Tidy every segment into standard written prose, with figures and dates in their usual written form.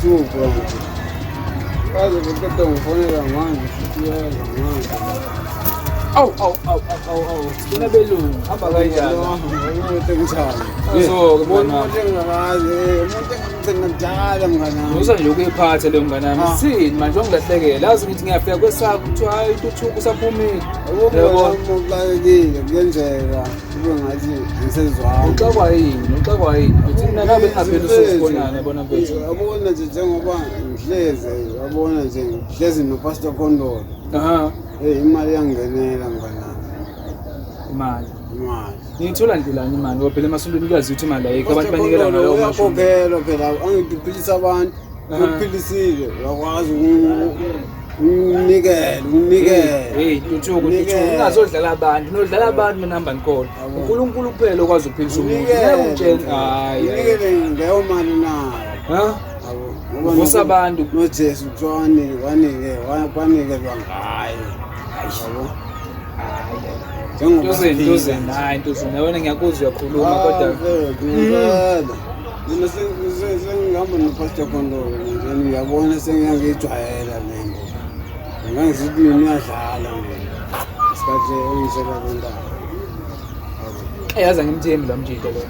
Ngisithupha nje. Kaze beqeda ngifonela manje futhi uyeza manje. Awu awu awu awu awu. Sina belungu hamba kanjani? Umuntu engithanda. So-ke mngani Umuntu wami. engingakazi, umuntu engimgcina kudala mngani wami. Musa nje ukuyiphatha leyo mngani wami. Ah. Sini manje ongilahlekela. Yazi ngithi ngiyafika kwesakho kuthiwa hayi intuthuko usaphumile. Yabo uxakekile kuyenzeka kube ngathi angisezwanga. Uxakwa yini? Uxakwa yini? Uthi mina ngabe ngaphela usubonana yabona mfethu. Yabona nje njengoba ngihlezi, yabona nje ngihlezi noPastor Kondolo. Aha. Hey imali iyangenela mngani wami. Imali. Imali. Ngiyithola ndlelani imali ngoba phela emasontweni kuyaziwa ukuthi imali ayikho abantu banikela ngalowo mashumi. Uyakhokhelwa phela angithi uphilisa abantu. Aha. Uphilisile uyakwazi ukunikela, ukunikela. Hey, Ntuthuko, Ntuthuko, Unikele. ungazodlala abantu, nodlala abantu mina hamba nikolo. Yabo. uNkulunkulu kuphela okwazi ukuphilisa umuntu. Unikele. Ngeke umtshele. Hayi. hayi. Unikele ngeyo mali nayo. Ha? Yabo. Ngoba Uvusa abantu. noJesu kuthiwa wanike wanike kwanikelwa ngaye. Yabo. Njengoba Ntuzeni, siphila Ntuzeni, nje. hayi Ntuzeni, yabona ngiyakuzwa uyakhuluma Ah, kodwa mfethu, ngempela. Mina sengihamba noPastor Kondolo manje ngiyabona sengiyangijwayela le nto. Ngangisithi mina uyadlala mina. Isikhathi engisela le ndawo. Yazi angimthembi lo mjito lo.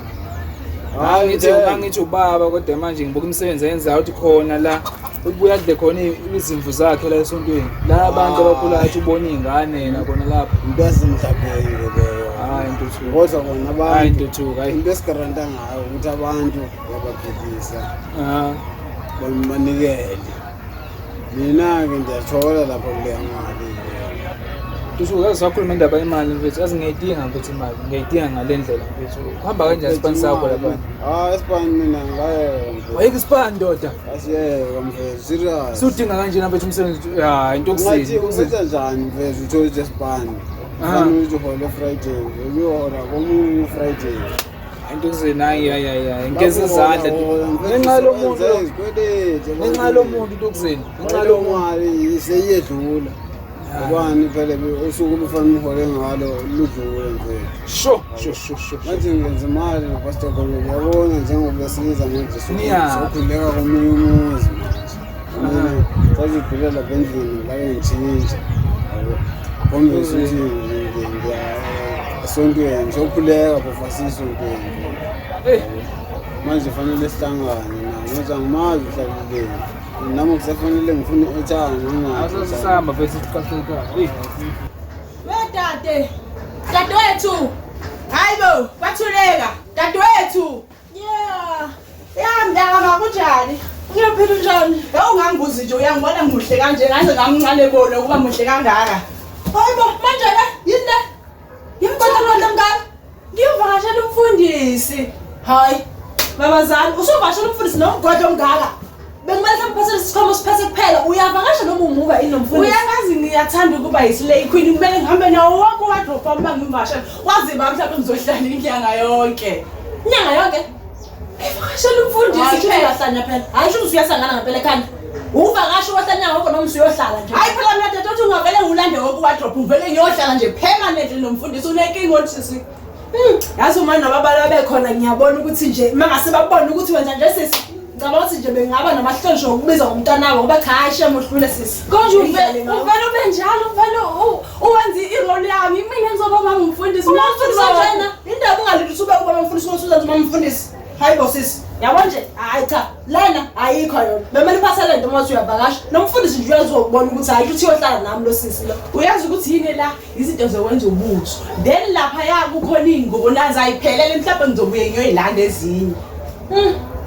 Hayi, Ngithi ngeke. ngithi ubaba kodwa manje ngibuka imisebenzi ayenzayo uthi khona la ubuya adle khona izimvu zakhe la esontweni. La abantu abakhulayo athi ubona iy'ngane yena khona lapho. Into yasemhlabeni ke leyo. Hayi Ntuthuko. Kodwa kona Hayi abantu Ntuthuko, hayi. into esigaranta ngayo ukuthi abantu babaphilisa Ah. banikele. Mina-ke ngiyathola lapha kuleya mali. Ntuthuko yazi sakhuluma indaba yemali mfethu, yazi ngiyayidinga mfethu imali, ngiyayidinga ngale ndlela mfethu. Kuhamba kanjani isipani sakho lapha? Ah, isipani mina ngayeka mfethu. Wayeka isipani ndoda. Asiyeka mfethu, serious. Sudinga kanjena mfethu umsebenzi. Ya, into Ungathi okusini. ungenza njani mfethu uthole ukuthi isipani? Ah. Kufanele ukuthi uhole Friday, uyohola komunye uFriday. Into okusini hayi hayi hayi hayi. Ngigeza izandla. Hola, mfethu, Ngenxa yomuntu. usebenze izikweleti, Ngenxa yomuntu into okusini. Ngenxa Leyo yomuntu. mali seyiyedlula. Ubani phela usuku obufanele uhole ngalo ludlule mfethu. Sho, sho, sho, sho. sho. Manje ngenza imali noPastor Kololo uyabona njengoba siza manje Niyaphi? sokhuleka komunye umuzi manje. Mina sazidlula lapha endlini la ngitshintsha. Yabo. Khombisa ukuthi ngiya esontweni sokhuleka phofa sisontweni. Hey, Manje fanele sihlangane na manje angimazi uhlaleleni. Nami kusafanele ngifune i-airtime nginganayo. asasihamba mfethu siqaqeka. Hey. We dade. Dadewethu. Hayibo, kwathuleka. Dadewethu. Yeah. Ya mntaka kunjani? Ngiyaphila njani? Yawu ungangibuzi nje uyangibona muhle kanje ngaze ngamncane bona ukuba muhle kangaka. Hayibo, manje ke yini le? Yimkotha lona mngani? Ngiyovakashela umfundisi. Hayi. Babazali, usuvakashela umfundisi nomgodlo omngaka. Bekumele mhlawumbe uphathe isikhwama usiphethe kuphela. Uyavakasha noma umuka yini nomfundisi? Uyangazi ngiyathanda ukuba yislay queen kumele ngihambe nawo wonke uwadrop wami uma ngimvakashela. Wazi ba mhlawumbe ngizohlala inyanga yonke. Inyanga yonke. Ngivakashela umfundisi Hayi, shuthi kuphela. uyahlanya phela. Hayi, shuthi usuyasangana ngempela ekhanda. Uvakasha wahlanya ngakho noma usuyohlala nje. Hayi phela mina dadewethu ungavele ngilande wonke uwadrop ngivele ngiyohlala nje permanently nomfundisi unenkinga othisi. Yazi uma nababala bekhona ngiyabona ukuthi nje mangase babone ukuthi wenza nje sisi. Ngicabanga ukuthi nje bengaba namahlonje okubiza ngomntanabo ngoba cha hayi shem uhlule sisi. Konje Uyidlale ngawe. uvele ube njalo uvele uwenze irole yami mina ngizoba mama umfundisi. Umfundisi njena indaba ungalindi ukuthi ube ubaba umfundisi ukuthi uzenze umama umfundisi. Hayi bo sisi. Yabo nje hayi cha lena ayikho yona. Bemele uphathe le nto uma uthi uyavakasha. Nomfundisi nje uyazobona ukuthi hayi uthi uyohlala nami lo sisi lo. Uyazi ukuthi yini la izinto zokwenza ubuso. Then lapha ya kukhona iy'ngubo nazi ayiphelele mhlawumbe ngizobuye ngiyoyilanda ezinye.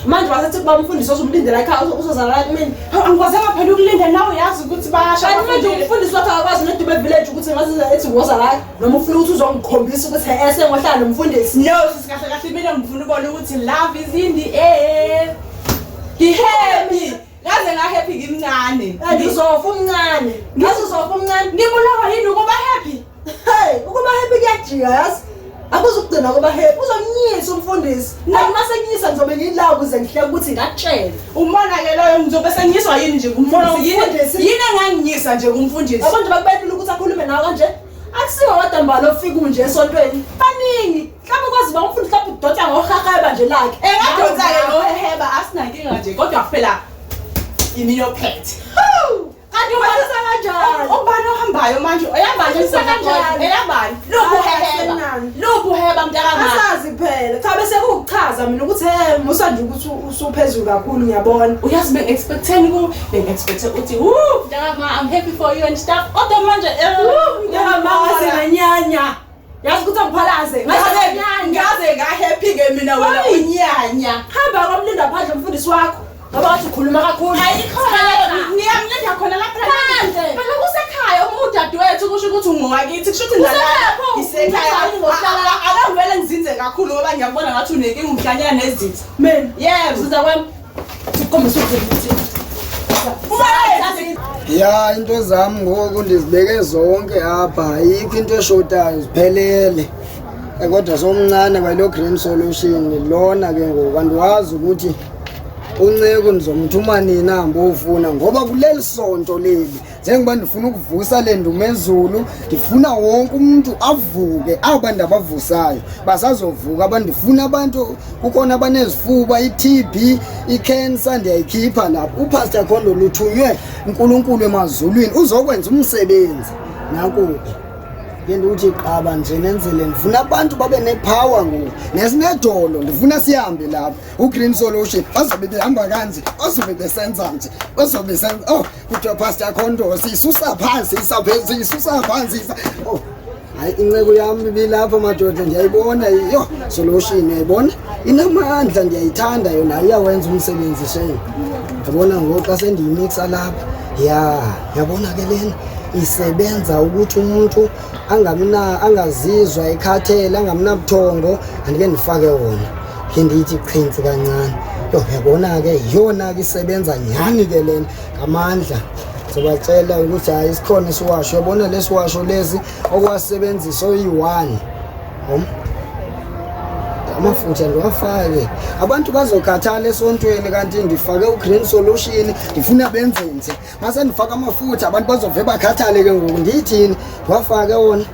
Manje wasethi kuba umfundisi ozomlindela ekhaya uzozala kumina. Hawu angikwazanga phela ukulinda nawe uyazi ukuthi bayasha. Kanti manje abafundile. umfundisi wakho akakwazi noDube Village ukuthi ngaze ethi woza la noma ufuna ukuthi uzongikhombisa ukuthi esengohlala nomfundisi. No sisi kahle kahle mina ngifuna ubona ukuthi love is in the air. Ngi-happy. Ngaze nga-happy ngimncane. Kanti uzofa umncane. Ngaze uzofa umncane. Ngibulawa yini ukuba happy? Hey, ukuba happy kuyajika yazi. Akuzukugcina kuba happy. Uzomnyisa umfundisi. Nami mase kunyisa ngizobe ngila ukuze ngihleke ukuthi ngakutshela. Umona ke loyo ngizobe sengiyiswa yini nje kumfundisi? Yini Umfundisi. yini enganginyisa nje kumfundisi? Yabo nje bakubelula ukuthi akhulume nawe kanje. Akusiwo wedwa mbalo ofika unje esontweni. Baningi. Mhlawumbe kwazi ba umfundisi mhlawumbe udonsa ngohaheba nje lakhe. Engadonsa-ke ngoheheba asinankinga nje kodwa phela Yimina ophethe. Kanti ubalisa kanjani? Ubani ohambayo manje? Eyabani Ubalisa kanjani? Eyabani? Lubuheba. Asenani. Lubuheba mntakama. Asazi phela. Cha bese kukuchaza mina ukuthi he musa nje ukuthi usuphezulu kakhulu ngiyabona. Uyazi bengi-expecteni ku bengi-expecte uthi woo mntakama I'm happy for you and stuff. Kodwa manje Mntakama singanyanya. Yazi ukuthi angiphalaze. Ngaze Ngaze ngaze nga-happy ke mina wena Hayi. unyanya. hamba komlinda phandle umfundisi wakho. Ngoba wathi ukhuluma kakhulu. Ayikhona ngiyamlinda khona lapha Phandle. Phela kusekhaya uma udadewethu kusho ukuthi ungowakithi kusho ukuthi Kusekhaya pho. Isekhaya. Ngohlala. Akangivele ngizinze kakhulu ngoba ngiyakubona ngathi unenkinga umhlanyana nezitha. Mina Yebo. siza kwami. Sikhombisa ukuthi Ya into zami ngoku ndizibeke zonke apha ayikho into eshotayo ziphelele. Kodwa somncane kwayilo green solution lona ke ngoku andiwazi ukuthi unceku ndizomthuma nini ahambe owufuna ngoba kuleli sonto leli njengoba ndifuna ukuvusa le ndumezulu ndifuna wonke umntu avuke aba ndabavusayo basazovuka abantu ndifuna abantu kukhona abanezifuba i-TB i-cancer ndiyayikhipha lapho uPastor Khondo luthunywe uNkulunkulu emazulwini uzokwenza umsebenzi nanku-ke ke ndithi qaba nje nenzele ndifuna abantu babe nepower ngoku nesinedolo ndifuna sihambe lapho ugreen solution bazobe behamba kanje bazobe besenza nje bazobe senza oh kuthiwa Pastor Khondo siyisusa phansi isaphezulu siyisusa phansi isa oh hayi inceku yami ibilapha madoda ndiyayibona yho solution uyayibona inamandla ndiyayithanda yona iyawenza umsebenzi shame yabona ngoku xa sendiyimixa lapha ya yabona ke lena isebenza ukuthi umuntu angamna angazizwa ekhathele angamnabuthongo andike ndifake wona khe ndiyithi qhintsi kancane yho yabona ke yiyona ke isebenza nyhani ke lena ngamandla sobatshela ukuthi hayi isikhona isiwasho yabona lesiwasho lesi okwasebenzisa oyi-one amafutha ndiwafake abantu bazokhathala esontweni kanti ndifake ugreen solution ndifuna benze nje mase ndifake amafutha abantu bazove bakhathale ke ngoku ndiyithini ndiwafake wona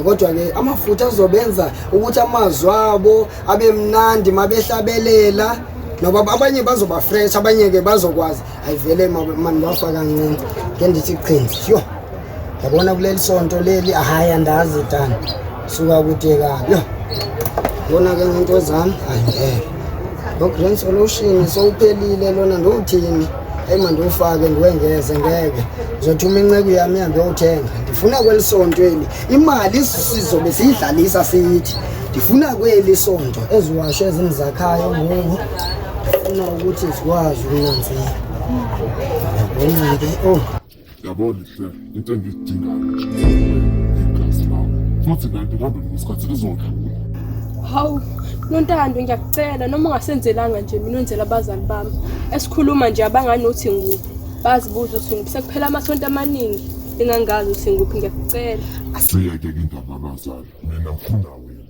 kodwa ke amafutha azobenza ukuthi amazwi abo abe mnandi mabehlabelela noba abanye bazoba fresh abanye ke bazokwazi ayivele mani ndiwafaka kancinci ke ndithi qhinzi yho yabona kuleli sonto leli hayi andazi tani suka kude kabi yho yona ke ngento zami hayi ngeke lo green solution sowuphelile lona ndowuthini eyi mandiwufake ndiwengeze ngeke ndizothuma inceku yami ihambe yowuthenga ndifuna kweli sonto eli imali sizobe siyidlalisa siyithi ndifuna kweli sonto eziwasho ezindizakhayo ngoku ndifuna ukuthi zikwazi ukunantsika yabona ke oh Yabona hle into engiyidingayo nje igazi lakho futhi nanto kuhambeni kwesikhathi lizodlula. Hawu, Nontando ngiyakucela noma ungasenzelanga nje mina wenzela abazali bami. Esikhuluma nje abangani uthi nguphi. Bazibuza ukuthi nguphi. Sekuphela amasonto amaningi engangazi ukuthi nguphi ngiyakucela. Asiyeke-ke indaba abazali mina ngifuna wena.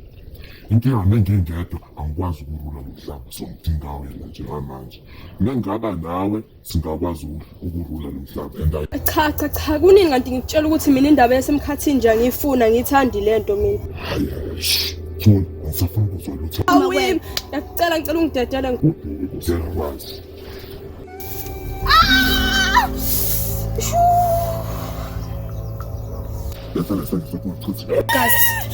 Inkinga nengingedwa angikwazi ukurula lo mhlaba so ngidinga wena njengamanje. Nengingaba nawe singakwazi ukurula lo mhlaba and I Cha cha cha kunini kanti ngikutshela ukuthi mina indaba yasemkhathini nje angiyifuna ngiyithandi lento mina. hayi hayi shh thula angisafuni ukuzwa lutho Hawu yimi ngiyakucela ngicela ungidedele. uduke kusengakwazi. Letha lesandla sakho ungachithi. Gazi.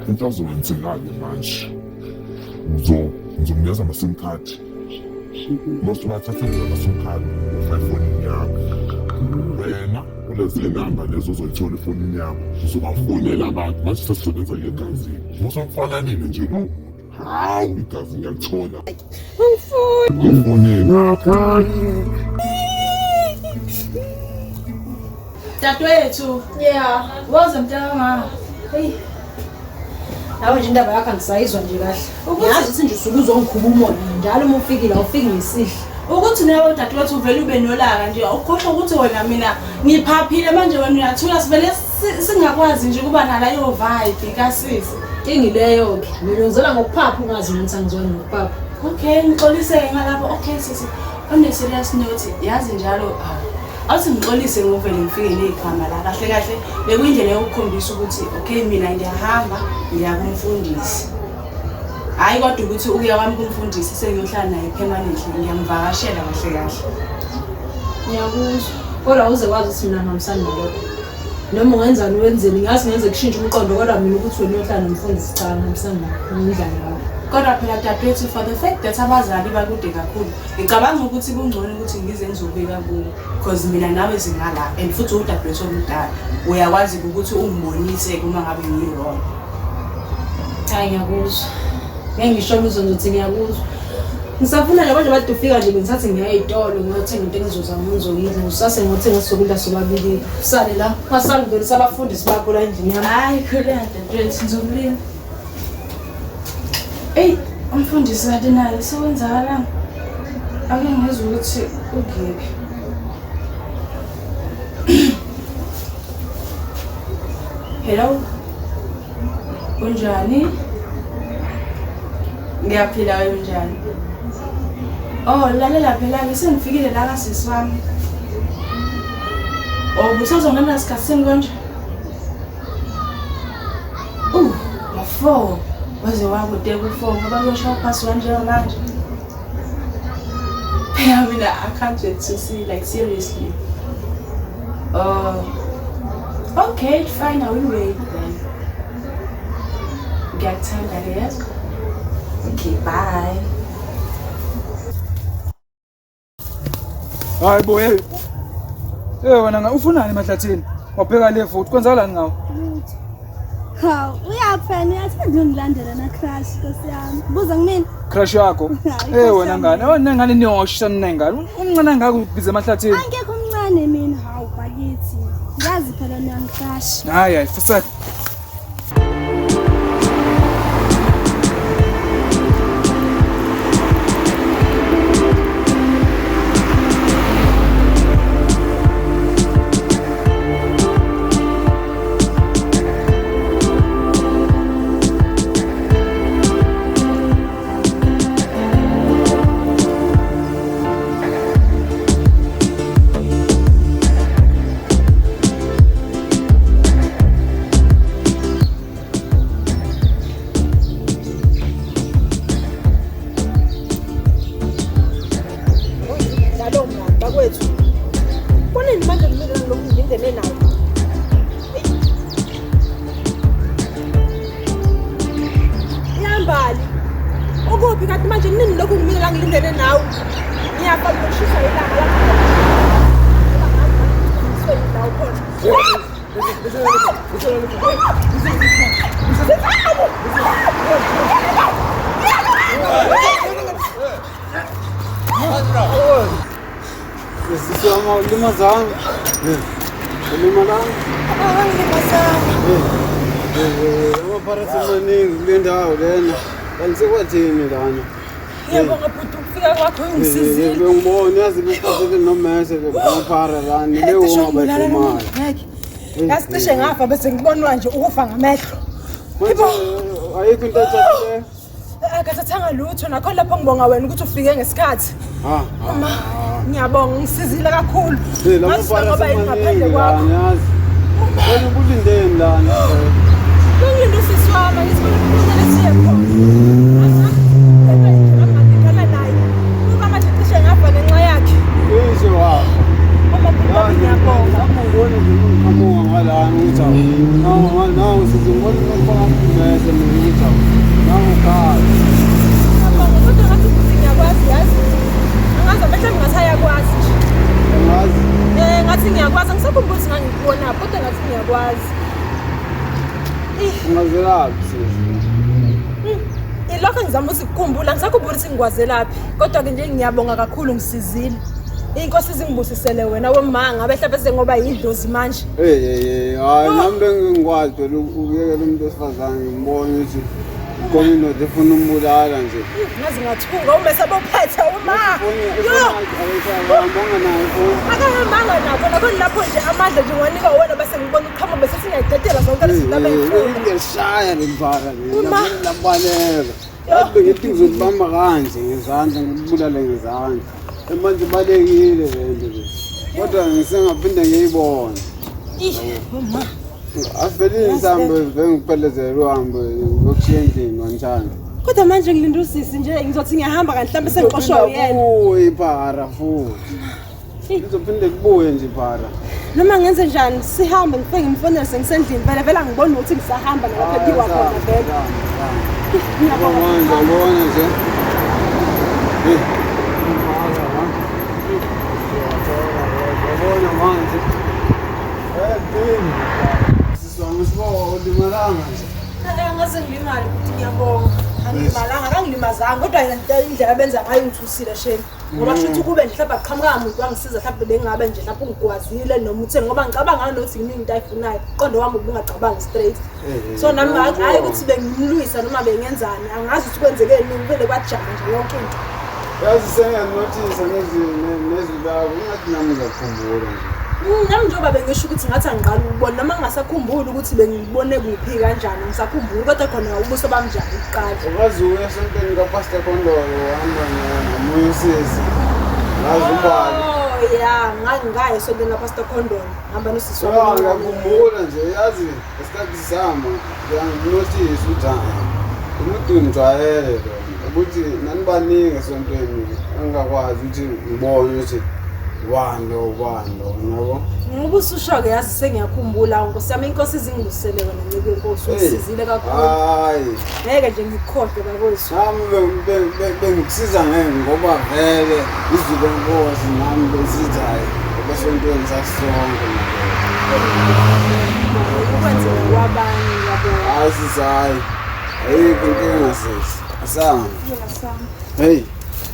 Into azokwenzeka-ke manje ngizomnikeza ama-sim card masubathathele ama-sim card ufa efonini yakho wena kulezi namba lezo ozoyithola efonini yakho uzobafonela abantu manje sesisebenza ngegazini musamfananile nje lo muntu hawu igazi ngiyalithola Angifuni. ngifonele Dadewethu. Yeah. Woza mntakama. Hey. Nawe nje indaba yakho angisayizwa nje kahle. Ngiyazi ukuthi nje usuke uzongikhuba umoya njalo uma ufikile awufiki ngesihle. Ukuthi nawe dadewethu uvele ube nolaka nje ukhohlwa ukuthi wena mina ngiphaphile manje wena uyathula sivele singakwazi nje ukuba naleyo vibe kasisi. Ingileyo ke. Mina ngizela ngokuphapha ungazi ukuthi angizwani ngokuphapha. Okay, ngixolise ngalapho. Okay sisi. On a serious note, yazi njalo awuthi ngixolise ngovele ngifike nekhama la kahle kahle bekuyindlela yokukhombisa ukuthi okay mina ngiyahamba ngiya kumfundisi. Hhayi kodwa ukuthi ukuya kwami kumfundisi sengiyohlala naye permanently ngiyamvakashela kahle kahle. Ngiyakuzwa. Kodwa uze wazi ukuthi mina ngihambisani nalokho. Noma ungenzani wenzeni ngiyazi ngenze kushintshe umqondo kodwa mina ukuthi wena uyohlala nomfundisi cha ngihambisani nakho. Ngidlala ngawe. Kodwa phela dadewethu for the fact that abazali bakude kakhulu ngicabanga ukuthi kungcono ukuthi ngize ngizobika kuwo cause mina nawe singala and futhi udadewethu omdala uyakwazi ukuthi ungibonise uma ngabe ngi-wrong. Hayi ngiyakuzwa. Ngeke ngisho ngizwe ngizothi ngiyakuzwa. Ngisafuna nje manje bade ufika nje bengithathe ngiya ey'tolo ngiyothenga into engizozama ngizoyidla ngisase ngothenga sizokudla sobabili. Usale la. Ungasali ngivelisa abafundisi bakho la endlini yami. Hayi khuleka dadewethu ngizokulinda. Eyi umfundisi kade naye sekwenzakalani? Ake ngizwe ukuthi ukephi. Hello. Unjani? Ngiyaphila wena unjani? Oh, lalela phela ke sengifikile la kasisi wami. Oh, busazongena sikhathi sini konje? Ngo-4. Waze wakude ku-4 ngoba kuyoshaya uphasi one njengamanje. Phela mina I can't wait to see like seriously. Oh. Okay, fine, I will wait then. Ngiyakuthanda ke yazi. Okay, bye. Hayi bo hey. Hey wena nga ufunani emahlathini? Wabheka le futhi kwenzakalani ngawe? Lutho. Hawu, uyaphi wena? Uyathanda ungilandela na crush nkosi yami. Buza kumina. Crush yakho. Hayi, Hey crush wena yami. ngane, wena ngane niyosha nina ngane. Umncane ngaka ubhize emahlathini. Angekho umncane mina. Hawu bakithi. Ngazi phela niyangicrush. Hayi hayi fusaka. Nalowo mngani bakwethu. Kunini manje ngimile ngilokhu ngilindene naye? Yambali. Ukuphi kanti manje nini lokhu ngimile la ngilindene nawe? Ngiyafa ngokushisa ilanga lapho. La ukhona. Sisi wami awulimazanga. Ulimalanga? Angilimazanga. Amapharatsi amaningi kule ndawo lena. Kanti sekwathini lana? Ngiyabonga bhuti ukufika kwakho ungisizile. Bengibona yazi bephathele nomese bemaphara lana. Cishe ungibulala lo muntu, Lewo ngeke. Yazi cishe ngafa bese ngibonwa nje ukufa ngamehlo. Manje ayikho into ethathileyo. Akathathanga lutho nakhona lapho ngibonga wena ukuthi ufike ngesikhathi. Ah, Ma, ngiyabonga ngisizile kakhulu. Hey, la Ngazi mapara ngoba yini ngaphandle amaningi kwakho. lana yazi. Wena ubulindeni lana. Bengilinde usisi wami ngithi bona kumele siye khona. Ngangidibana naye. Uma manje cishe ngafa ngenxa yakhe. Cishe wafa. Uma bhuti wami ngiyabonga. Lapho ngibona nje ungiqhamuka ngalana ukuthi awu. Nawu nawu sithi ngibona ukufaka umese mina ukuthi awu. Nawu ukhala. Ngiyabonga kodwa ngathi bhuti ngiyakwazi yazi. Angazi mhlawumbe ngathi ayakwazi nje. Angazi. Ngathi ngiyakwazi angisakhumbuli ukuthi ngangikubona kodwa ngathi ngiyakwazi. Ungazelaphi sisi? Ilokho ngizama ukuthi kukhumbula angisakhumbuli ukuthi ngikwazelaphi kodwa-ke nje ngiyabonga kakhulu ngisizile. Inkosi izingibusisele wena wema ngabe mhlawumbe sengoba yidlozi manje. Hey hey hey, hayi nami bengingikwazi phela ukuyekela umuntu wesifazane ngibone ukuthi khona indoda efuna umbulala nje. Ngaze ngathuka uma sebophethe uma. Yo! Akahambanga nayo ifoni. Akahambanga nakho nakhona lapho nje amandla nje ngiwanika wona bese ngibona uqhamuka bese singayidedela zonke lezi zinto abeyifuna. Ngiyashaya lelivara Uma. labaleka. Yathi bengithi ngizolibamba kanje ngezandla ngikubulale ngezandla. Manje ibalekile le nto le. Kodwa ngisengaphinde ngiyibone. Ih, uma. Asivelile sihambe vele ngikuphelezele uhambe ngokushiya endlini wanjani. Kodwa manje ngilinde usisi nje ngizothi ngiyahamba kanti mhlawumbe sengixoshwa uyena. Kubuye iphara futhi. Izophinde kubuye nje iphara. Noma ngenze njani sihambe ngifike ngimfonele sengisendlini vele vele angiboni ukuthi ngisahamba nalapho ekuyiwa khona vele. Ngoba manje yabona nje. Eh. Yabona manje. Eh, bini. Sisi wami sibo ulimalanga nje. Angaze ngilimale ukuthi ngiyabonga. Angilimalanga, kangilimazanga kodwa yena indlela abenza ngayo ngithusile shame. Ngoba kusho ukuthi kube nje mhlawumbe aqhamuka muntu wangisiza mhlawumbe bengabe nje mhlawumbe ungigwazile noma utheni ngoba ngicabanga nokuthi yini into ayifunayo. Uqondo wami ubungacabangi straight. So nami hayi ukuthi bengimlwisa noma bengenzani, angazi ukuthi kwenzekeni vele kwajama nje yonke into. Yazi sengiyanothisa nezwi lakho ingathi nami ngiyakukhumbula nje. Nami njengoba bengisho ukuthi ngathi angiqala ukubona noma ngingasakhumbuli ukuthi bengibone kuphi kanjani ngisakhumbula kodwa khona ubuso bami nje akuqali. Ukwazi uya esontweni kaPastor Kondolo uhamba nomunye usisi. Ngazi ubani. Oh ya, ngangingaya esontweni kaPastor Kondolo ngihamba nosisi Ya wami. ngiyakhumbula nje yazi ngesikhathi sami ngiyanginothisa ukuthi hayi umuntu ngijwayele lo ukuthi nanibaningi esontweni engingakwazi ukuthi ngibone ukuthi ubani lo ubani lo yabo. Ngoba ususho-ke yazi sengiyakhumbula nkosi yami inkosi izingibusele wena ncike inkosi ungisizile kakhulu. Hayi. Ngeke nje ngikukhohlwe bakwethu. Nami bengikusiza ngeke ngoba vele izwi lenkosi nami besithi hayi esontweni sasonke Ukwenzela kwabanye yabo. Hayi sisi hayi. Ayikho inkinga sisi. Asanga. Hey,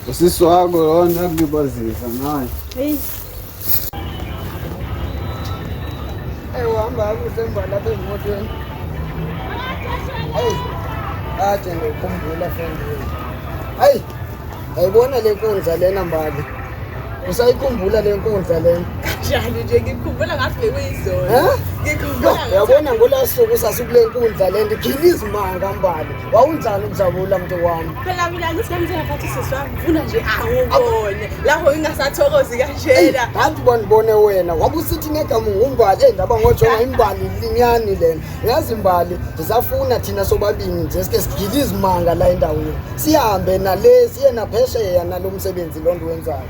usisi wakho lona akulibazisa naye. Hey. Uhamba kakuhle emva lapha ezimotweni. Hayi, kade ngikukhumbula friend. Hayi, ayibona le nkundla lena Mbali. Usayikhumbula le nkundla lena? Kanjani nje ngikhumbula ngathi bekuyizolo. Eh? Ngikhumbula Uyabona ngolaa suku sasikule nkundla le ndigila izimanga Mbali. Wawunjani ukujabula mntu wami? Phela mina ngithi nami ngaphathi usisi wami ngifuna nje awubone. Lapho ngingasathokozi kanjena. Ngathi bandibone wena wabusithi negama nguMbali endaba ngojonga imbali linyani lena. Uyazi Mbali ndisafuna thina sobabini nje sike sigile izimanga la endaweni. Sihambe nale siye naphesheya nalo msebenzi lo ndiwenzayo.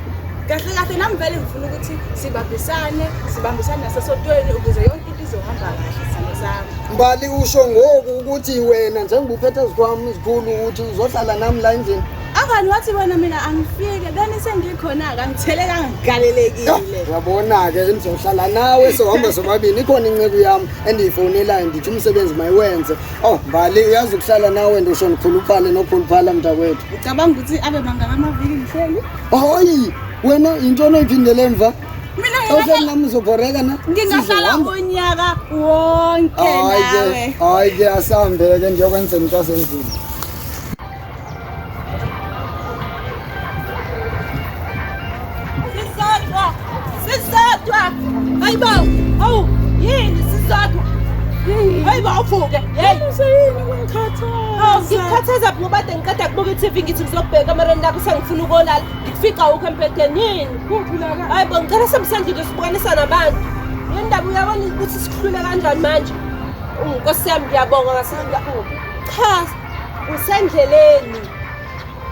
Kahle kahle nami vele ngifuna ukuthi sibambisane, sibambisane nasesontweni ukuze yonke into izohamba kahle sithando sami. Mbali usho ngoku ukuthi wena njengoba uphethe ezikwami izikhulu ukuthi uzohlala nami la endlini. Angani wathi bona mina angifike then sengikhona-ke angitheleka ngigalelekile. Uyabona-ke ndizohlala nawe sohamba sobabini ikhona inceku yam endiyifowunelayo ndithi umsebenzi mayiwenze. Oh Mbali uyazi ukuhlala nawe ndisho ndikhuluphale nokhuluphala mntakwethu. Ucabanga ukuthi abe mangaka amaviki ngihleli? Hayi wena yintoni oyiphindele emva? Mina Awuhleli nami uzobhoreka na? ngingahlala Sizohamba. unyaka wonke Hayi ke, nawe. hayi ke asambe ke ndiyokwenza into yasendlini. Sisodwa! Sisodwa! Hayibo! Hawu, yini sisodwa? Hayibo awuvuke. Hey, Useyini ukungikhathaza? Hawu, ngikukhathaza ngoba kade ngiqeda kubuka i-TV ngithi ngizokubheka ekamereni lakho sengifuna ukolala. Ngikufica awukho embhedeni yini? Kuphi la ka? Hayibo, ngicela semsendlini sibukanisa nabantu. Le ndaba uyabona ukuthi sikuhlule kanjani manje? Nkosi yami ngiyabonga ngase Cha, usendleleni.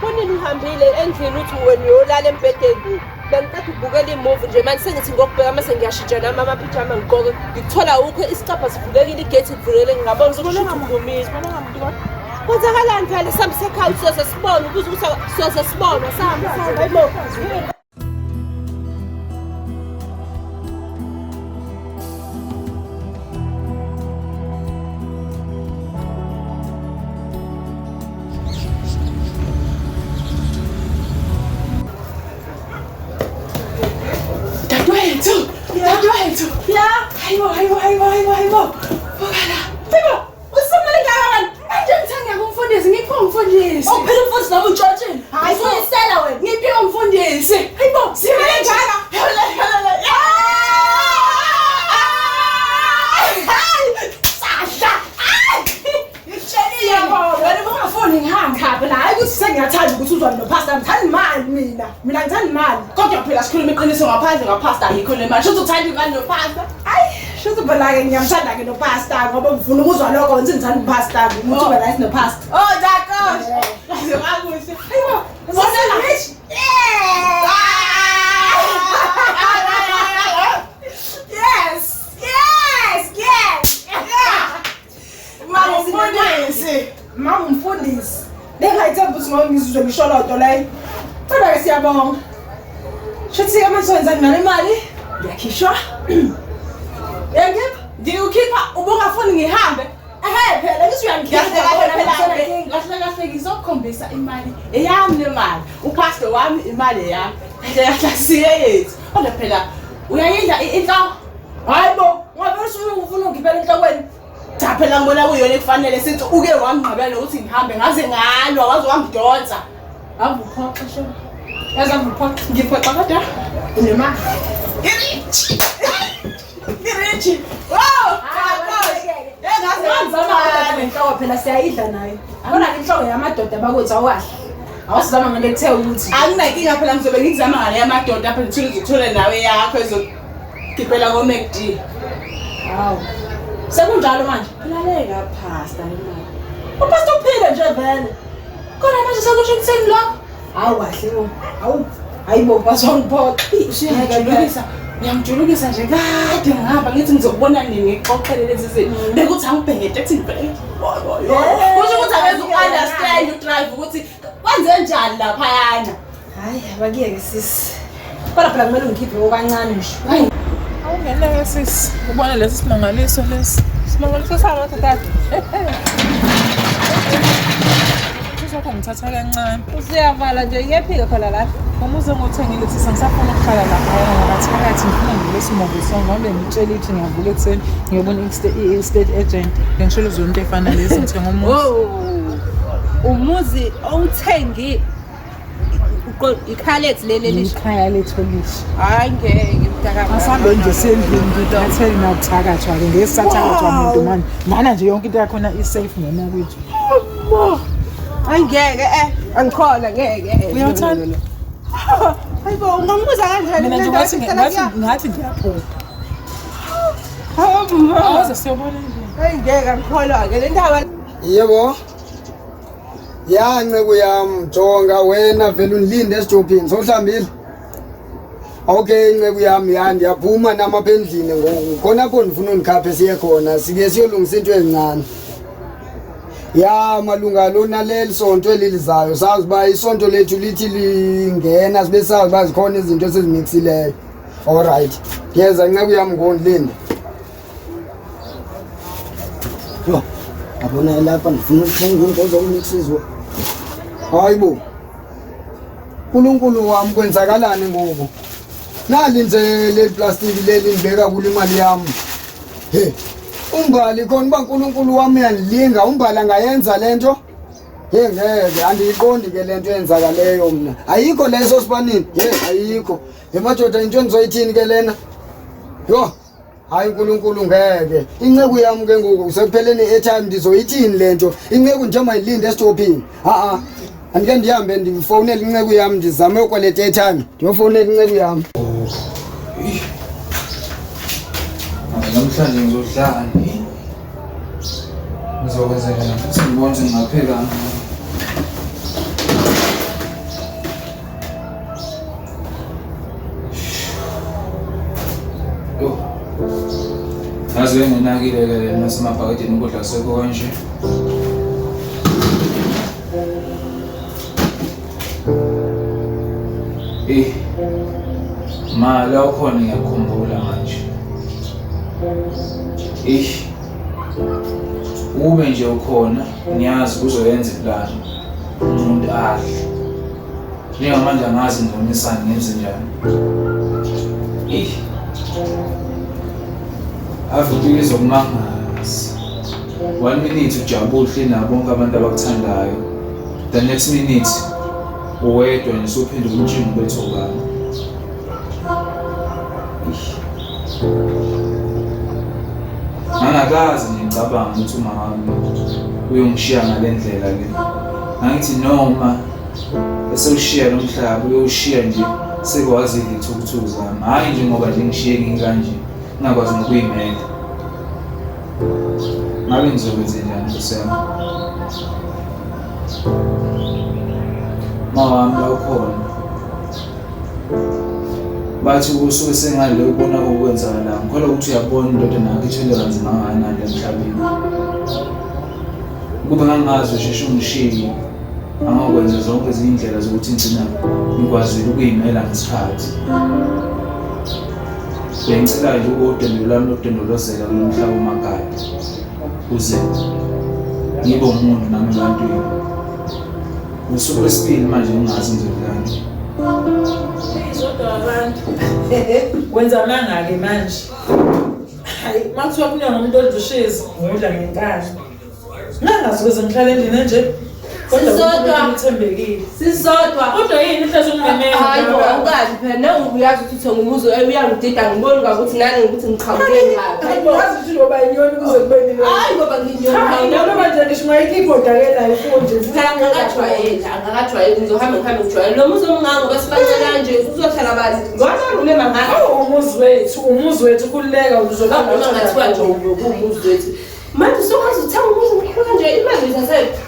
Kunini uhambile endlini uthi wena uyolala embhedeni? Bengiqeda ukubukela imuvi nje manje sengithi ngokubheka mase ngiyashintsha nami amaphijama ngigqoke. Ngikuthola ukho isicabha sivulekile igate livulekile ngingabona ukuthi kusho ukuthi uphumile. Kwenzakalani phela sambe sekhaya siyoze sibone ukuze ukuthi siyoze sibone sambe sambe hayibo. Dadewethu, dadewethu. Ya, Hayibo, hayibo, hayibo, hayibo, hayibo. Buka la. Hayibo, usamele ngaka wena. Manje ngithanda kumfundisi, ngiphiwe umfundisi. Awuphela umfundisi noma utshontshile. Hayi, Usuyisela wena. Ngiphiwe umfundisi. Hayibo, simele njalo. Hele, hele, hele. Sasha. Ngitshelile wena ubungafuni ngihambe. Cha phela hayi ukuthi sengiyathanda ukuthi uzwane noPastor, ngithanda imali mina. Mina ngithanda imali. Kodwa phela sikhuluma iqiniso ngaphandle kaPastor ayikho le mali. Shuthi uthanda imali noPastor. Hayi, shuthi phela-ke ngiyamthanda-ke nopastor ngoba ngifuna ukuzwa lokho ngithi ngithanda upastor. Ukuthi ube nice nopastor. Oh, d'accord. Kwaze kwakuhle. Hayibo, bona rich. Yes! Yes! Yes! Mama umfundisi. Mama umfundisi. Bengayithemba ukuthi ngoba ngizizwe ngisho loo nto leyo. Kodwa-ke siyabonga. Shuthi-ke manje soyenzani ngale mali? Ngiyakhishwa. Uyangikhipha? Ngikukhipha ubungafuni ngihambe. Ehe phela ngithi uyangikhipha. Kahle kahle kahle kahle ngizokukhombisa imali eyami le mali. Upastor wami imali eyami. Kahle kahle asiye yethu. Kodwa phela uyayidla inhloko. Hayi bo, ngabe usufuna ungikhiphela enhlokweni. Cha phela ngibona kuyona ekufanele sithi uke wangqabela ukuthi ngihambe ngaze ngalwa waze wangidonsa. Ave uphoxa sho. Yazi ave uphoxa. Ngiphoxa kodwa unemali. Ngirich. Ngirich. Wow! Ngizama kodwa nenhloko phela siyayidla nayo. Kodwa inhloko yamadoda bakuthi awahle. Awusizama ngale kuthe ukuthi Anginankinga phela ngizobe ngikuzama ngale yamadoda phela uthole uthole nawe yakho ezokhiphela ko-McD. Hawu. Sekunjalo manje. Lalela pastor imali. Upastor uphile nje vele. Kodwa manje sekusho ukuthini lokho? Hawu kahle bo. Hawu. Hayibo bazongiphoxa. Usuyangijulukisa. Uyangijulukisa nje kade ngihamba ngithi ngizokubona nini ngixoxele lezi zinto. Bekuthi angibheke ethi ngibheke. Kusho ukuthi akeze uku-understand udrive ukuthi kwenze njani laphayana. Hayi abakuyeke sisi. Kodwa phela kumele ungikhiphe okancane nje. Awungeneke sisi, ubone lesi simangaliso lesi. Simangaliso sami tata. Usakho ngithatha kancane. Usiyavala nje iyaphika khona la. Uma uze ngothengile sisi angisafuna ukuhlala lapha ngabathakathi ngifuna ngivule isimovi song ngoba ngitshela ukuthi ngiyavuka ekuseni ngiyobona i-estate agent. Ngishilo uzonto efana lesi ngithenga umuzi. Oh. Umuzi owuthengi ikhaya lethu leli elisha. Ikhaya lethu elisha. Hayi ngeke mntaka. Asambe nje sendlini ngithathele nakuthakathwa ke ngeke sathakathwa muntu manje. Mana nje yonke into yakhona i-safe noma kwethu. Hayi ngeke eh angikholwa ngeke. eh. Uyawuthanda? Hayibo ungangibuza kanjani Mina nje le ngathi nto ngathi ngathi ngiyaphupha. Hawu ma. Awuze siyobona nje. Hayi ngeke angikholwa ke le ndaba. Yebo. Ya nceku yam, jonga wena vele undilinde esitopini sowuhlambile. Okay nceku yam, ya ndiyaphuma nam apha endlini ngoku. Khona apho ndifuna undikhaphe siye khona, sike siyolungisa into ezincane. Ya malunga lona leli sonto elilizayo, sazi uba isonto lethu lithi lingena sibe sazi uba zikhona izinto esizimixileyo. Alright, ndiyeza nceku yam ngoku ndilinde. Yho, yabona lapha ndifuna ukuthenga into ezomixizwa. Hayi bo. Nkulunkulu wami kwenzakalani ngoku? Nali nje leli plastiki leli ngibeka kulo imali yami. He. Umbali khona uba uNkulunkulu wami uyandilinga umbali angayenza lento. He ngeke andiyiqondi ke lento eyenzakaleyo mna. Ayikho leso sibanini. He ayikho. He madoda into endizoyithini ke lena? Yho. Hayi uNkulunkulu ngeke. Inceku yami ke ngoku sekupheleni i-airtime ndizoyithini le nto? Inceku nje mayilinde esitopini. Ha-a. Andike ndihambe ndifowunele inceku yami ndizame ukweleta i-airtime. Ndiyofowunela inceku yami. Namhlanje ngizodlani? Ngizokwenza njani futhi ngibone ukuthi ngingaphekani. Yo. Yazi benginakile ke le nasemabhakedeni ukudla sekho kanje. Eh. Ma la ukhona ngiyakhumbula manje. Eh. Ube nje ukhona ngiyazi kuzoyenza iplani. Umuntu adle. Njengamanje angazi ngibonisani ngenze njani. Eh. Ave impilo izokumangaza. One minute ujabule uhleli nabo bonke abantu abakuthandayo. The next minute uwedwa nje usuphenduka umtshingo ubethokana. Ngangakaze nje ngicabanga ukuthi umama wami uyongishiya ngale ndlela le. Ngangithi noma esewushiya lo mhlaba uyowushiya nje sekwazi izithukuthuku zami, hhayi njengoba nje ngishiye ngikanje ngingakwazi nokuyimela. Ngabe ngizokwenze njani Nkosi yami? Mawami la ukhona. Bathi usuke sengale ubona kokwenzakala. Ngikholwa ukuthi uyabona indodana yakho ithwele kanzima kangakanani emhlabeni. Kube ngangazi usheshe ungishiye. Angakwenza zonke ezinye indlela zokuthi ngigcina ngikwazile ukuyimela ngesikhathi. Bengicela nje udwendwe lwami lokudondolozela kulo mhlaba omagada ukuze ngibe umuntu nami ebantwini. Usuku lwesibili manje ngingazi ngizodlani. Zodwa abantu. Wenza amanga-ke manje. Hayi, uma kuthiwa kunywa ngomuntu odla ushizi, ngiyodla ngenkani. Ngangazi ukuze ngihlale endlini enje. Kodwa Sisodwa. uthembekile. Sisodwa. Kodwa yini ihlezi ungimemeza? Hayi bo, awukazi phela nawe uyazi ukuthi uthenga umuzi uyangidida ngiboni ukuthi nani ukuthi ngiqhamuke ngaphi. Hayi bo, wazi ukuthi ngoba inyoni kuze kube nini. Hayi ngoba nginyoni. Cha, noma nje ngisho ungayi-keyboard ake nayo ifunde. Phela angakajwayeli, angakajwayeli ngizohamba ngihambe ngijwayele. Lo muzi omngaka ngoba sibancane kanje uzohlala bazi. Ngoba rume mangaka. Awu umuzi wethu, umuzi wethu khululeka uzoba Noma ngathiwa nje umuzi wethu. Manje usukwazi ukuthenga umuzi omkhulu kanje imali uyithathephi?